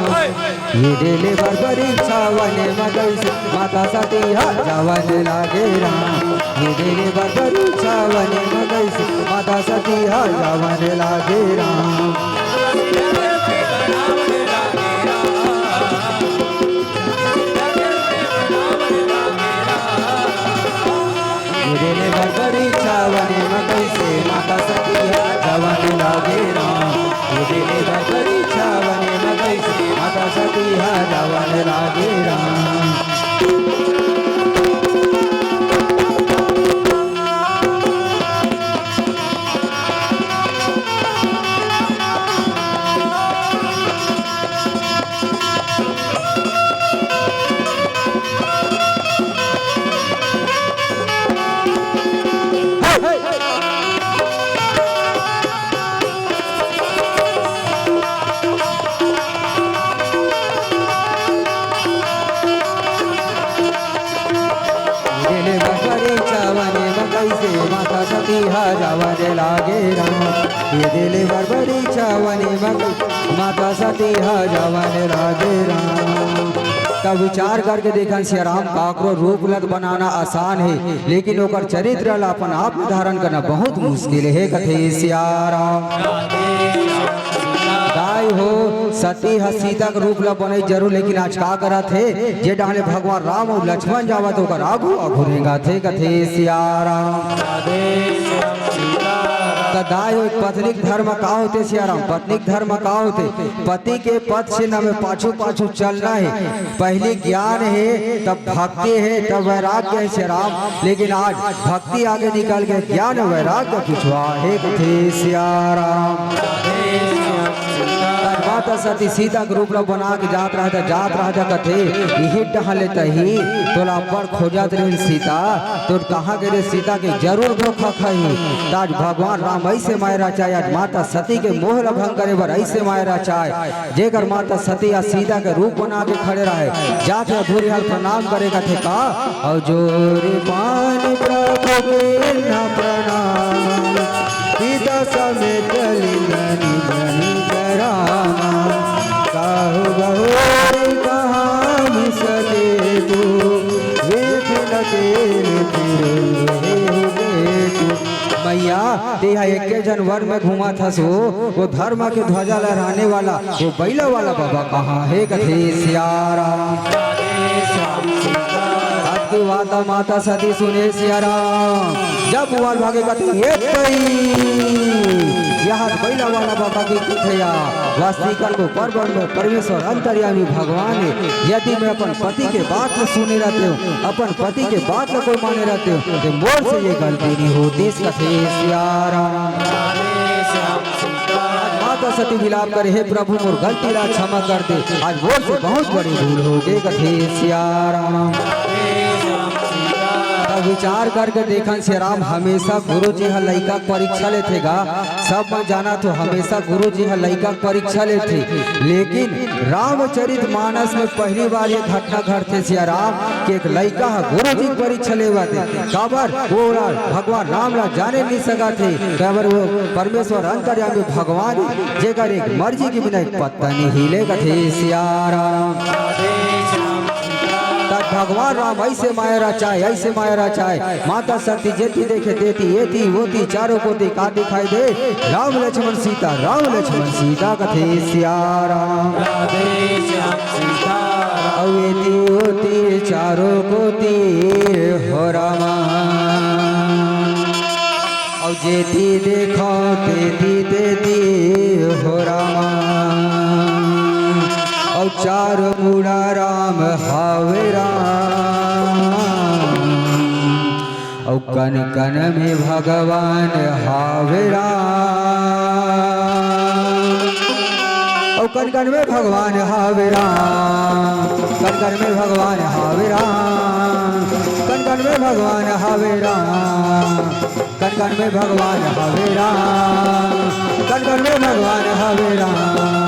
ये देले बर परीक्षा वने म कइसे माता सती हा जावन लागे राम। ये देले बर परीक्षा वने म कइसे माता सती हा जावन लागे राम। ये देले बर परीक्षा वने म कइसे माता सती हा जावन लागे राम। ये देले बर परीक्षा वने म कइसे माता सती हा जावन लागे राम। देले बर परीक्षा वने म कइसे माता सती हा जावन लागे राम। ये देले बर परीक्षा वने म कइसे माता सती हा जावन लागे राम। तब विचार करके देखन सियाराम, काकरो रूप लत बनाना आसान हे, लेकिन ओकर चरित्र ला अपन आप में धारण करना बहुत मुश्किल हे, कथे सियाराम। दाई हो, सती ह सीता के रूप ला बने जरूर, लेकिन आज का करत हे, जे डहले भगवान राम अउ लक्ष्मण जावत, ओकर आगू आगू रेंगाथे, कथे सियाराम। त दाई हो, पत्नी के धर्म का होथे सियाराम? पत्नी के धर्म का होथे? पति के पद चिन्ह में पाछू पाछू चलना हे। पहली ज्ञान हे, तब भक्ति हे, तब वैराग्य हे सियाराम, लेकिन आज भक्ति आगे निकल के ज्ञान वैराग्य पिछुआ हे, कथे सियाराम। आज माता सती सीता के रूप ला बना के जात रहत, जात रहत कथे, इही डहन ले तही तोला अब्बड़ खोजत रहिन सीता, तोर कहाँ गे रे सीता के जरूर धोखा खाही। त आज भगवान राम अइसे माय रचाय, आज माता सती के मोह ला भंग करे बर अइसे माय रचाय। जेकर माता सती ह सीता के रूप बना के खड़े रहय, जाथे अधूरी हाल प्रणाम करे कथे का, अउ जोरे पान प्रभु के न प्रणाम, सीता समेत लिंगन बनी करामा, काहु बहुरी कहानी सके तू, विघ्न तेल तिरुहे देखू। मैया, तेहा एके जन वन में घूमत हस ओ, वो धर्म के ध्वजा लहराने वाला, वो बइला वाला बाबा कहाँ हे कथे सियाराम। अतकी बात माता सती सुने सियाराम, जब उवाल भागे कथे, "ए तई, यह बइला वाला बाबा के कथे या, वास्तविकन को परम परमेश्वर अंतर्यामी भगवान हे। यदि मैं अपन पति के बात ल सुने रहते हूँ, अपन पति के बात ल कोई माने रहते हूँ, तो मोर से ये गलती नहीं होती।" कथे सियाराम। माता सती विलाप करे, "हे प्रभु, मोर गलती ला क्षमा कर दे, आज मोर से बहुत बड़ी भूल हो गई।" कथे सियाराम। तब विचार करके देखन सियाराम, हमेशा गुरु जी ह लइका के परीक्षा लेथे गा। सब मन जानत हो, हमेशा गुरु जी ह लइका के परीक्षा लेथे, लेकिन रामचरित मानस में पहली बार ये घटना घटथे सियाराम, कि एक लइका ह गुरु जी के परीक्षा लेवत हे। काबर? ओला भगवान राम ला जाने नहीं सकत हे, काबर वो परमेश्वर अंतर्यामी भगवान हे, जेकर एक मर्जी के बिना एक पत्ता नहीं हिले। कथे सियाराम। तब भगवान राम अइसे माया रचाय, अइसे माया रचाय, माता सती जेती देखे तेती, एती ओती चारों कोती का दिखाई दे, राम लक्ष्मण सीता, राम लक्ष्मण सीता। कथे सियाराम। अउ एती ओती चारों कोती हो रामा, अउ जेती देखो तेती तेती हो रामा, अउ चारों मुड़ा राम हावे राम, अउ कन कन में भगवान हावे राम, अउ कन कन में भगवान हावे राम, कन कन में भगवान हावे राम, कन कन में भगवान हावे राम, कन कन में भगवान हावे राम, कन कन में भगवान हावे राम।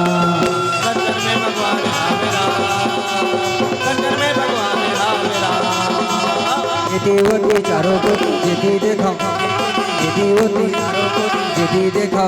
एती ओती चारों कोती जेती देखो, एती ओती चारों कोती जेती देखो,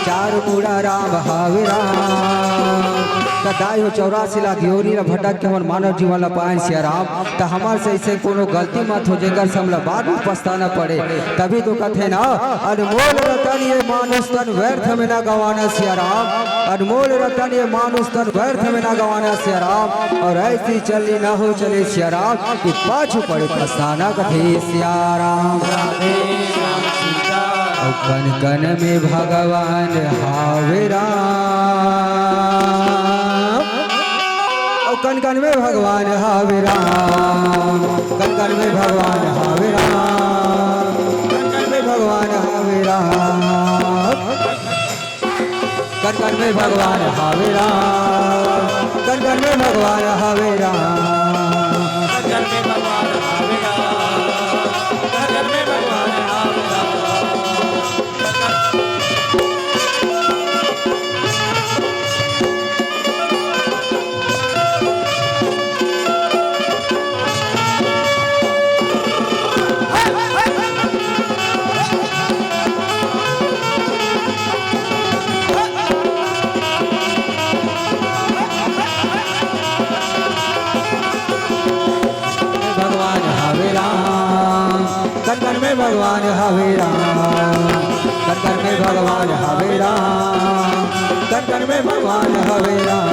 चार मुड़ा राम हावे राम। त दाई हो, चौरासी लाख योनि ला भटक के हमन मानव जीवन ला पाएन सिया राम। त हमर से अइसे कोनो गलती मत हो, जेकर से हमला बाद में पछताना पड़े। तभी तो कथे ना, अनमोल रतन ये मानुष तन, व्यर्थ में ना गंवाना सिया राम। अनमोल रतन ये मानुष तन, व्यर्थ में ना गंवाना सिया राम। अउ अइसी चलनी ना हो चले सिया राम, कि पाछू पड़े पछताना। कथे सिया राम। अउ कन कन में भगवान हावे राम, अउ कन कन में भगवान हावे राम, कन कन में भगवान हावे राम, कन कन में भगवान हावे राम, कन कन में भगवान हावे राम, कन कन में भगवान हावे राम, कन कन में भगवान हावे राम, कन कन में भगवान हावे राम। भगवान हवे राम, कन कन में भगवान हवे राम, कन कन में भगवान हवे राम, कन कन में भगवान हवे राम।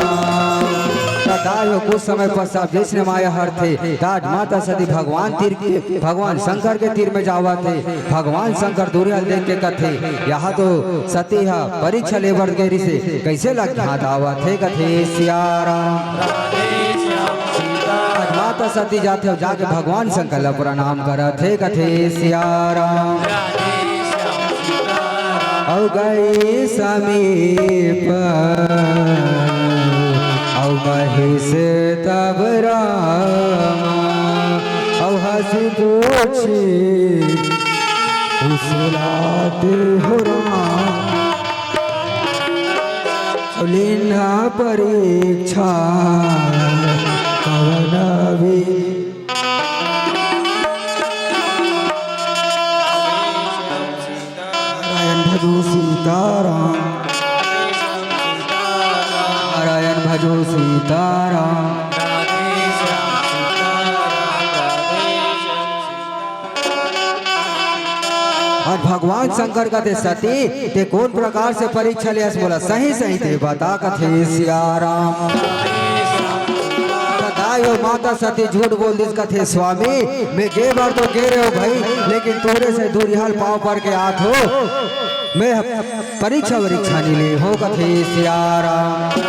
त दाई हो कुछ समय पश्चात जइसने माया हरथे, त आज माता सती भगवान तीर के, भगवान शंकर के तीर में जावत हे। भगवान शंकर दूरिहा देख के कथे, "यहाँ तो सती ह परीक्षा ले बर गे रिसे, कइसे लग हाथ आवत हे?" कथे सिया राम। आज माता सती जाथे अउ जाके भगवान शंकर ला प्रणाम करत हे, कथे सिया राम। अउ गई समीप पूछे, फुसलाते हो राम। लेना परीक्षा कवन वे। नारायण भजो सीताराम। नारायण भजो सीताराम। अउ भगवान शंकर कथे, सती, तें कोन प्रकार से परीक्षा लेहस, मोला सही सही तें बता, कथे सिया राम। त दाई हो माता सती झूठ बोल दिस, कथे, स्वामी, मैं गे बर तो गे रहेंव भई, लेकिन तोरे से दूरिहा ल पाँव पर के आत हों, मैं परीक्षा वरीक्षा नइ ले हों, कथे सिया राम।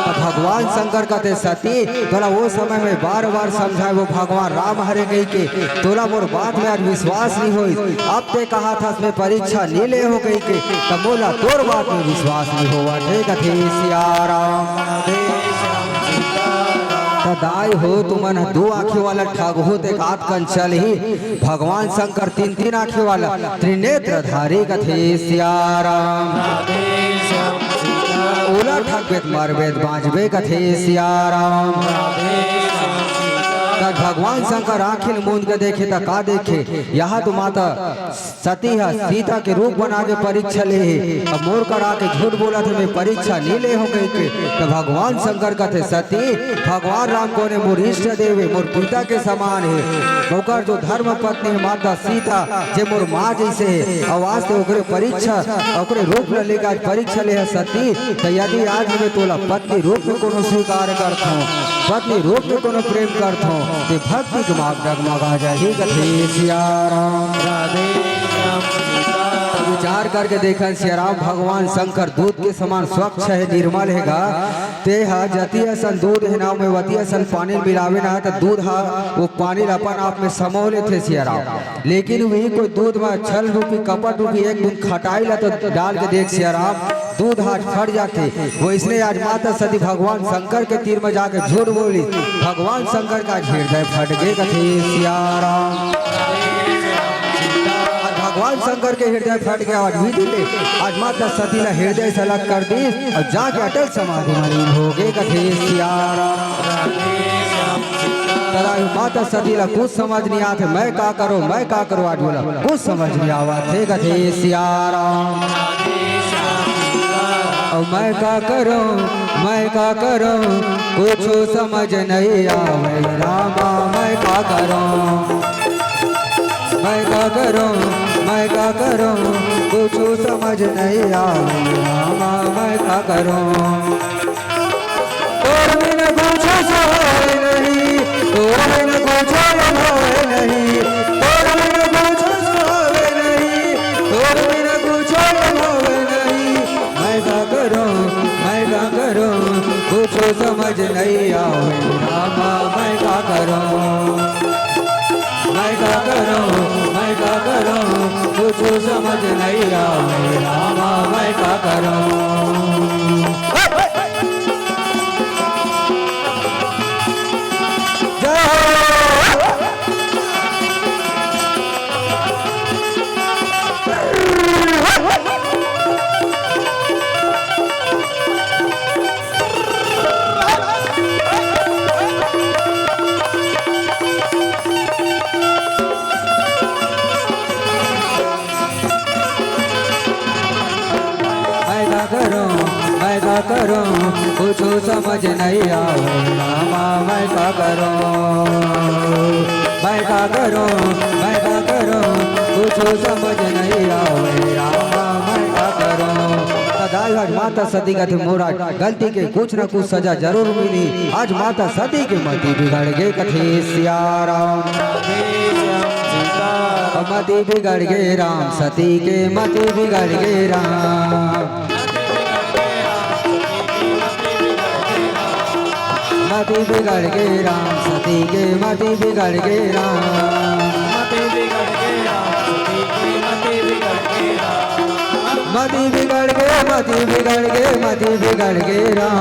त भगवान शंकर कथे, सती, तोला ओ समय में बार बार समझाएंव, वो भगवान राम हरे कहिके, तोला मोर बात में आज विश्वास नइ होइस। अब तें कहत हस मैं परीक्षा नइ ले हों कहिके, त मोला तोर बात में विश्वास नइ होवत हे, कथे सिया राम। त दाई हो, तुमन ह दू आँखी वाला ठग हो, तें कात कन चलही। भगवान शंकर तीन तीन आँखी वाला त्रिनेत्रधारी, कथे सिया राम। ओला ठगबे त मरबे त बाँचबे, कथे सिया राम। त भगवान शंकर आँखी ल मूंद के देखे, त का देखे? यहाँ तो माता सती ह सीता के रूप बना के परीक्षा ले हे। अब मोर करा के झूठ बोलत हे, मैं परीक्षा नइ ले हों कहिके। त भगवान शंकर कथे, सती, भगवान राम कोन हे? मोर इष्ट देव हे, मोर पिता के समान हे। ओकर जो धर्म पत्नी हे माता सीता, जे मोर माँ जइसे हे, अउ आज तें ओकरे परीक्षा, ओकरे रूप ल लेके आज परीक्षा ले हस सती। त यदि आज मैं तोला पत्नी रूप में कोनो स्वीकार करथों, पत्नी रूप में कोनो प्रेम करथों, तें भक्ति के मार्ग डगमगा जाही, कथे सिया राम। राधे श्याम सीता। विचार करके देखन सिया राम, भगवान शंकर दूध के समान स्वच्छ हे, निर्मल हे गा। तें ह जती असन दूध हे ना, ओमे वती असन पानी मिलाबे ना, त दूध ह वो पानी ल अपन आप में समो लेथे सिया राम। लेकिन वही कोई दूध म छल रूपी, कपट रूपी एक बूंद खटाई ल तो डाल के देख सिया राम, दूध आज फट जाथे। वइसने आज माता सती भगवान शंकर के तीर म जाके झूठ बोली, भगवान शंकर के आज हृदय फट गे, कथे सिया राम। आज भगवान शंकर के हृदय फट गे, आज विधि ले आज माता सती ला हृदय से अलग कर दिस अउ जाके अटल समाधि म लीन हो गे, कथे सिया राम। तदा माता सती ला कुछ समझ नइ आत हे, मैं का करों, मैं का करों, आज ओला कुछ समझ नइ आवत हे, कथे सिया राम। अउ मैं का करों, मैं का करों, कुछु समझ नइ आवय रामा, मैं का करों। मैं का करों, मैं का करों, कुछु समझ नइ आवय रामा, मैं का करों। तोर बिन कुछु सोवय नहीं, तोर बिन कुछु भावय नहीं, तोर बिन कुछु सोवय नहीं, तोर बिन कुछु भावय नहीं। मैं का करों, मैं का करों, कुछु समझ नइ आवय रामा, मैं का करों। मैं का करों, मैं का करों, कुछु समझ नइ आवय रामा, मैं का करों। जय हो। मैं का करों, मैं का करों, कुछु समझ नइ आवय रामा, मैं का करों। मैं का करों, मैं का करों, कुछु समझ नइ आवय रामा, मैं का करों। त दाई आज माता सती कथे, मोर आज गलती के कुछ न कुछ सजा जरूर मिली। आज माता सती के मति बिगड़ गे, कथे सिया राम। मति बिगड़ गे राम, सती के मति बिगड़ गे राम। मति बिगड़ गे राम, सती के मति बिगड़ गे राम। मति बिगड़ गे, मति बिगड़ गे, मति बिगड़ गे राम।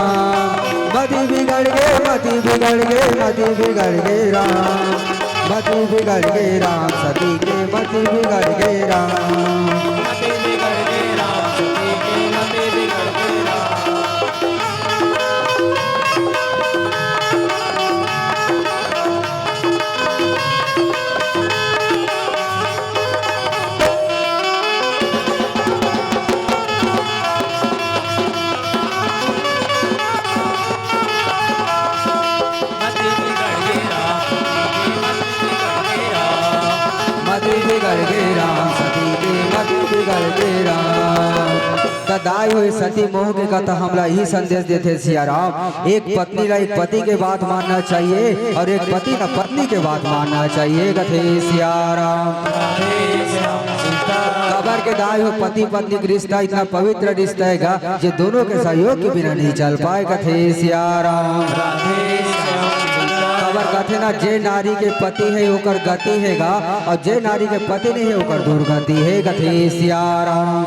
मति बिगड़ गे, मति बिगड़ गे, मति बिगड़ गे राम। मति बिगड़ गे राम, सती के मति बिगड़ गे राम। मति बिगड़ गे राम, सती के मति बिगड़ गे राम। मति बिगड़ गे राम, सती के मति बिगड़ गे राम। त दाई हो, सती मोह के कथा हमला इही संदेश देथे सिया राम। एक पत्नी ला एक पति के बात मानना चाहिए और एक पति ला पत्नी के बात मानना चाहिए, कथे सिया राम। काबर के दाई हो, पति पत्नी के रिश्ता इतना पवित्र रिश्ता हे गा, जे दोनों के सहयोग के बिना नहीं चल पाए, कथे सिया राम। काबर कथे ना, जे नारी के पति हे ओकर गति हे गा, और जे नारी के पति नहीं हे ओकर दुर्गति हे, कथे सिया राम।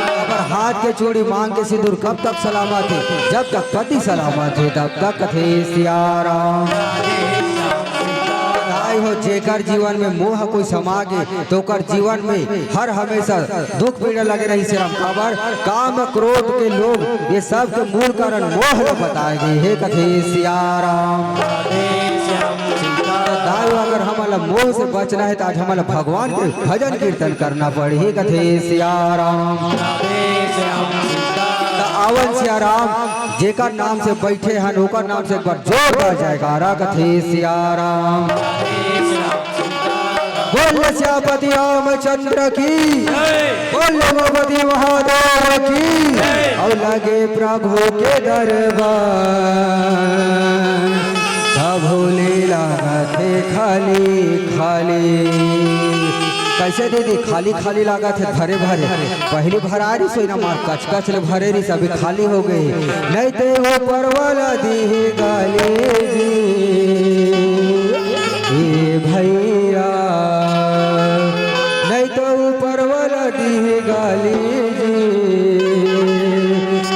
काबर हाथ के चूड़ी मांग के सिंदूर कब तक सलामत हे? जब तक पति सलामत हे तब तक, कथे सिया राम। दाई हो, जेकर जीवन में मोह कोई समा गे, तो ओकर जीवन में हर हमेशा दुख पीड़ा लगे रही सिया राम। काबर काम, क्रोध के लोभ, ये सब के मूल कारण मोह ल बताए गे हे, कथे सिया राम। त दाई हो, अगर हमन ला मोह से बचना हे, त आज हमन ला भगवान के भजन कीर्तन करना पड़ही, कथे सिया राम। त आवन सिया राम, जेकर नाम से बैठे हन, ओकर नाम से एक बार जोरदार जयकारा, कथे सिया राम। बोल सियापति रामचंद्र की, बोल उमापति महादेव की। और लगे प्रभु के दरबार, तब होले लागत हे खाली खाली। कैसे दीदी, खाली खाली लागत हे, भरे भरे? पहली भरा रही सोई ना मार, कच कच ले भरे रही, अभी खाली हो गई। नहीं ते ऊपर वाला दी गाली जी, ए भैया, नहीं तो ऊपर वाला दी गाली जी,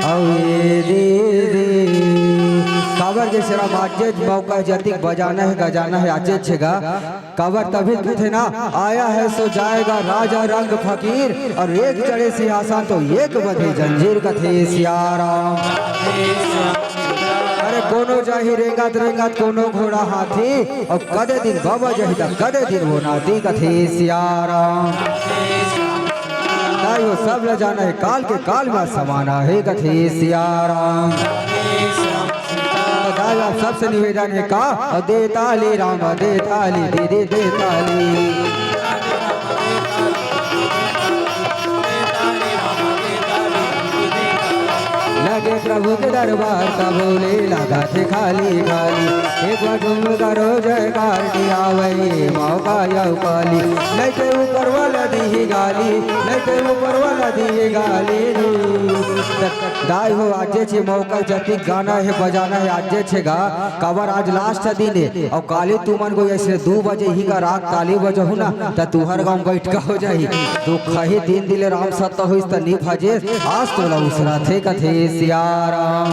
अउ ए दीदी। काबर के सिया राम, आजेच मौका, जतिक बजाना हे, गजाना हे, आजेच हे गा। काबर तभी कथे ना, आया है सो जाएगा राजा रंग फकीर, और एक चढ़े सिंहासन तो एक बंधे जंजीर, कथे सिया राम। अरे कोनो जाही रेंगत रेंगत कोनो घोड़ा हाथी, और कदे दिन बाबा जाही त कदे दिन वो नाती, कथे सिया राम। दाई हो, सब ल जाना हे, काल के काल में समाना हे, कथे सिया राम। तो दाई हो, आप सबसे निवेदन हे का, और दे ताली राम, दे ताली दीदी, दे ताली। लगे प्रभु के दरबार, तब होले लागत हे खाली खाली। एक बार झूम करो जयकार, कि आवे मौका यौ काली। नहीं ते ऊपर वाला दी गाली, नहीं ते ऊपर वाला दी गाली। त दाई हो, आजेच हे मौका, जतिक गाना हे, बजाना हे, आजेच हे गा। काबर आज last दिन हे, और काली तुमन को ऐसे दू बजे ही का रात ताली बजहू ना, त तुहर गाँव बैठका हो जाही। दुख ही दिन दिले राम सत्ता होइस त नी भजे, आज तोला उसरथे, कथे सिया राम।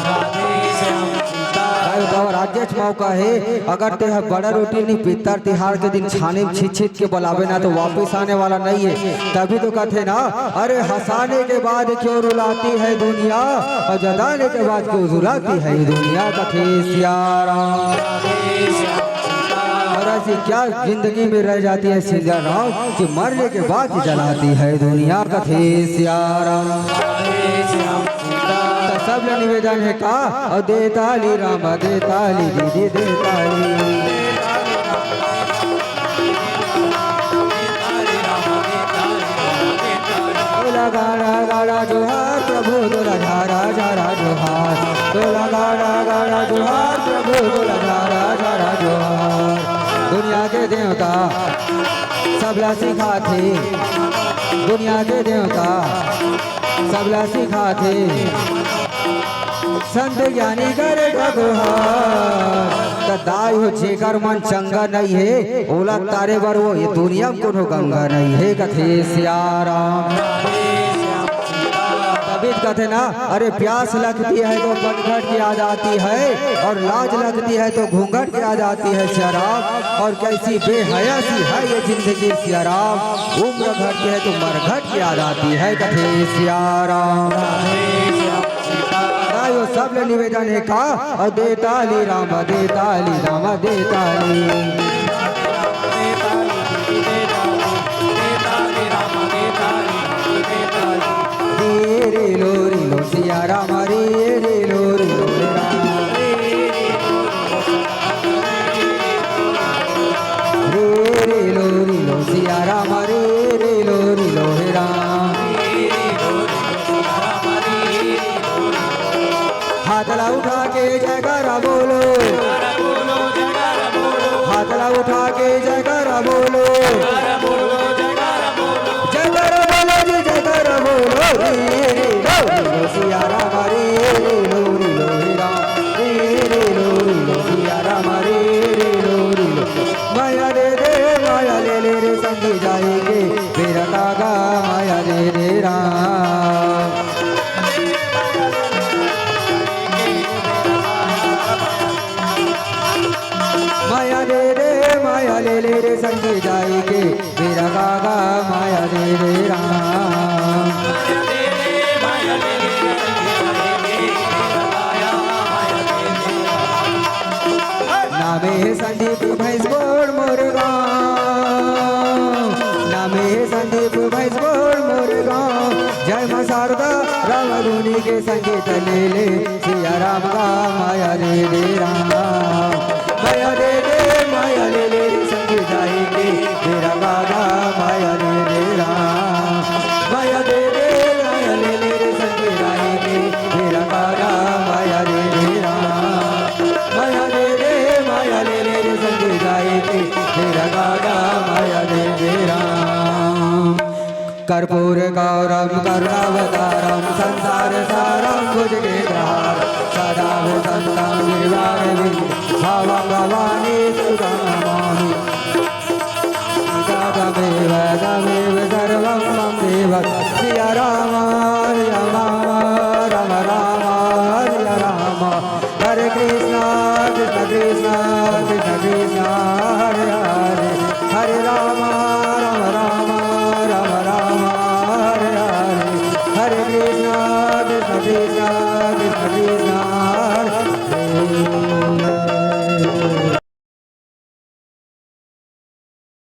भाई बताओ, आजेच मौका हे, अगर ते ह बड़ा रोटी नी पित्तर तिहार के दिन छानी में छीत छीत के बलाबे ना, तो वापिस आने वाला नहीं हे। तभी तो कथे ना, अरे हंसाने के बाद क्यों रुलाती है दुनिया, और जताने के बाद क्यों रुलाती है दुनिया, कथे सिया राम। और ऐसी क्या जिंदगी में रह जाती है सिया राम, कि मरने के बाद जलाती है दुनिया, कथे सिया राम। त सब ले निवेदन हे का, और दे ताली राम, दे ताली दीदी, दे ताली। तोला गाड़ा गाड़ा जोहार प्रभु, तोला झारा झारा जोहार। तोला गाड़ा गाड़ा जोहार प्रभु, तोला झारा झारा जोहार। दुनिया के देवता सबला सिखाथे, दुनिया के देवता सबला सिखाथे। संत ज्ञानी करे का गुहार। त दाई हो, जेकर मन चंगा नहीं हे, ओला तारे बर वो ये दुनिया में कोनो गंगा नहीं हे, कथे सिया राम। त बीच कहते ना, अरे प्यास लगती है तो पनघट की याद आती है, और लाज लगती है तो घूंघट की याद आती है सिया राम। और कैसी बेहया सी है ये जिंदगी सिया राम, उम्र घटती है तो मरघट की याद आती है कथे सिया राम। ना यो सब ले निवेदन हे का, अउ दे ताली राम, दे ताली राम, दे ताली। रे रे लो रे लो सिया राम, रे रे लो रे लो रे राम। रे रे लो रे लो सिया राम, रे रे लो रे लो हे राम। हाथ ला उठा के जयकारा बोलो, हाथ ला उठा के जयकारा बोलो, जयकारा बोलो जी, जयकारा बोलो। रे रे लो रे लो सिया राम, रे रे लो रे लो हे राम। रे रे लो रे लो सिया राम, रे रे लो रे लो। माया दे दे, माया ले ले रे संगी जाई के, बेरा कागा माया दे दे राम। माया दे दे, माया ले ले रे संगी जाई के, बेरा कागा माया दे दे राम। नामे संदीप भैंसगोड़ मोर गाँव, नामे संदीप भैंसगोड़ मोर गाँव। जय माँ शारदा राम धुनी के संगीत ले ले, सिया राम का माया दे दे राम। माया दे दे, माया ले ले रे संगी जाई के, बेरा कागा माया दे दे राम। माया दे दे, माया ले ले रे संगी जाई के, बेरा कागा माया दे दे राम। माया दे दे, माया ले ले रे संगी जाई के, बेरा कागा माया दे दे राम। कर्पूर गौरम करुणावतारम संसार सारम भुजगेन्द्रहार सदा वसंतम गिरिवारविंद भावम भवानी सुतम नमामि। तमेव तमेव सर्वम मम देव सिया राम सिया राम राम राम सिया राम। हरे कृष्णा कृष्णा कृष्णा कृष्णा कृष्णा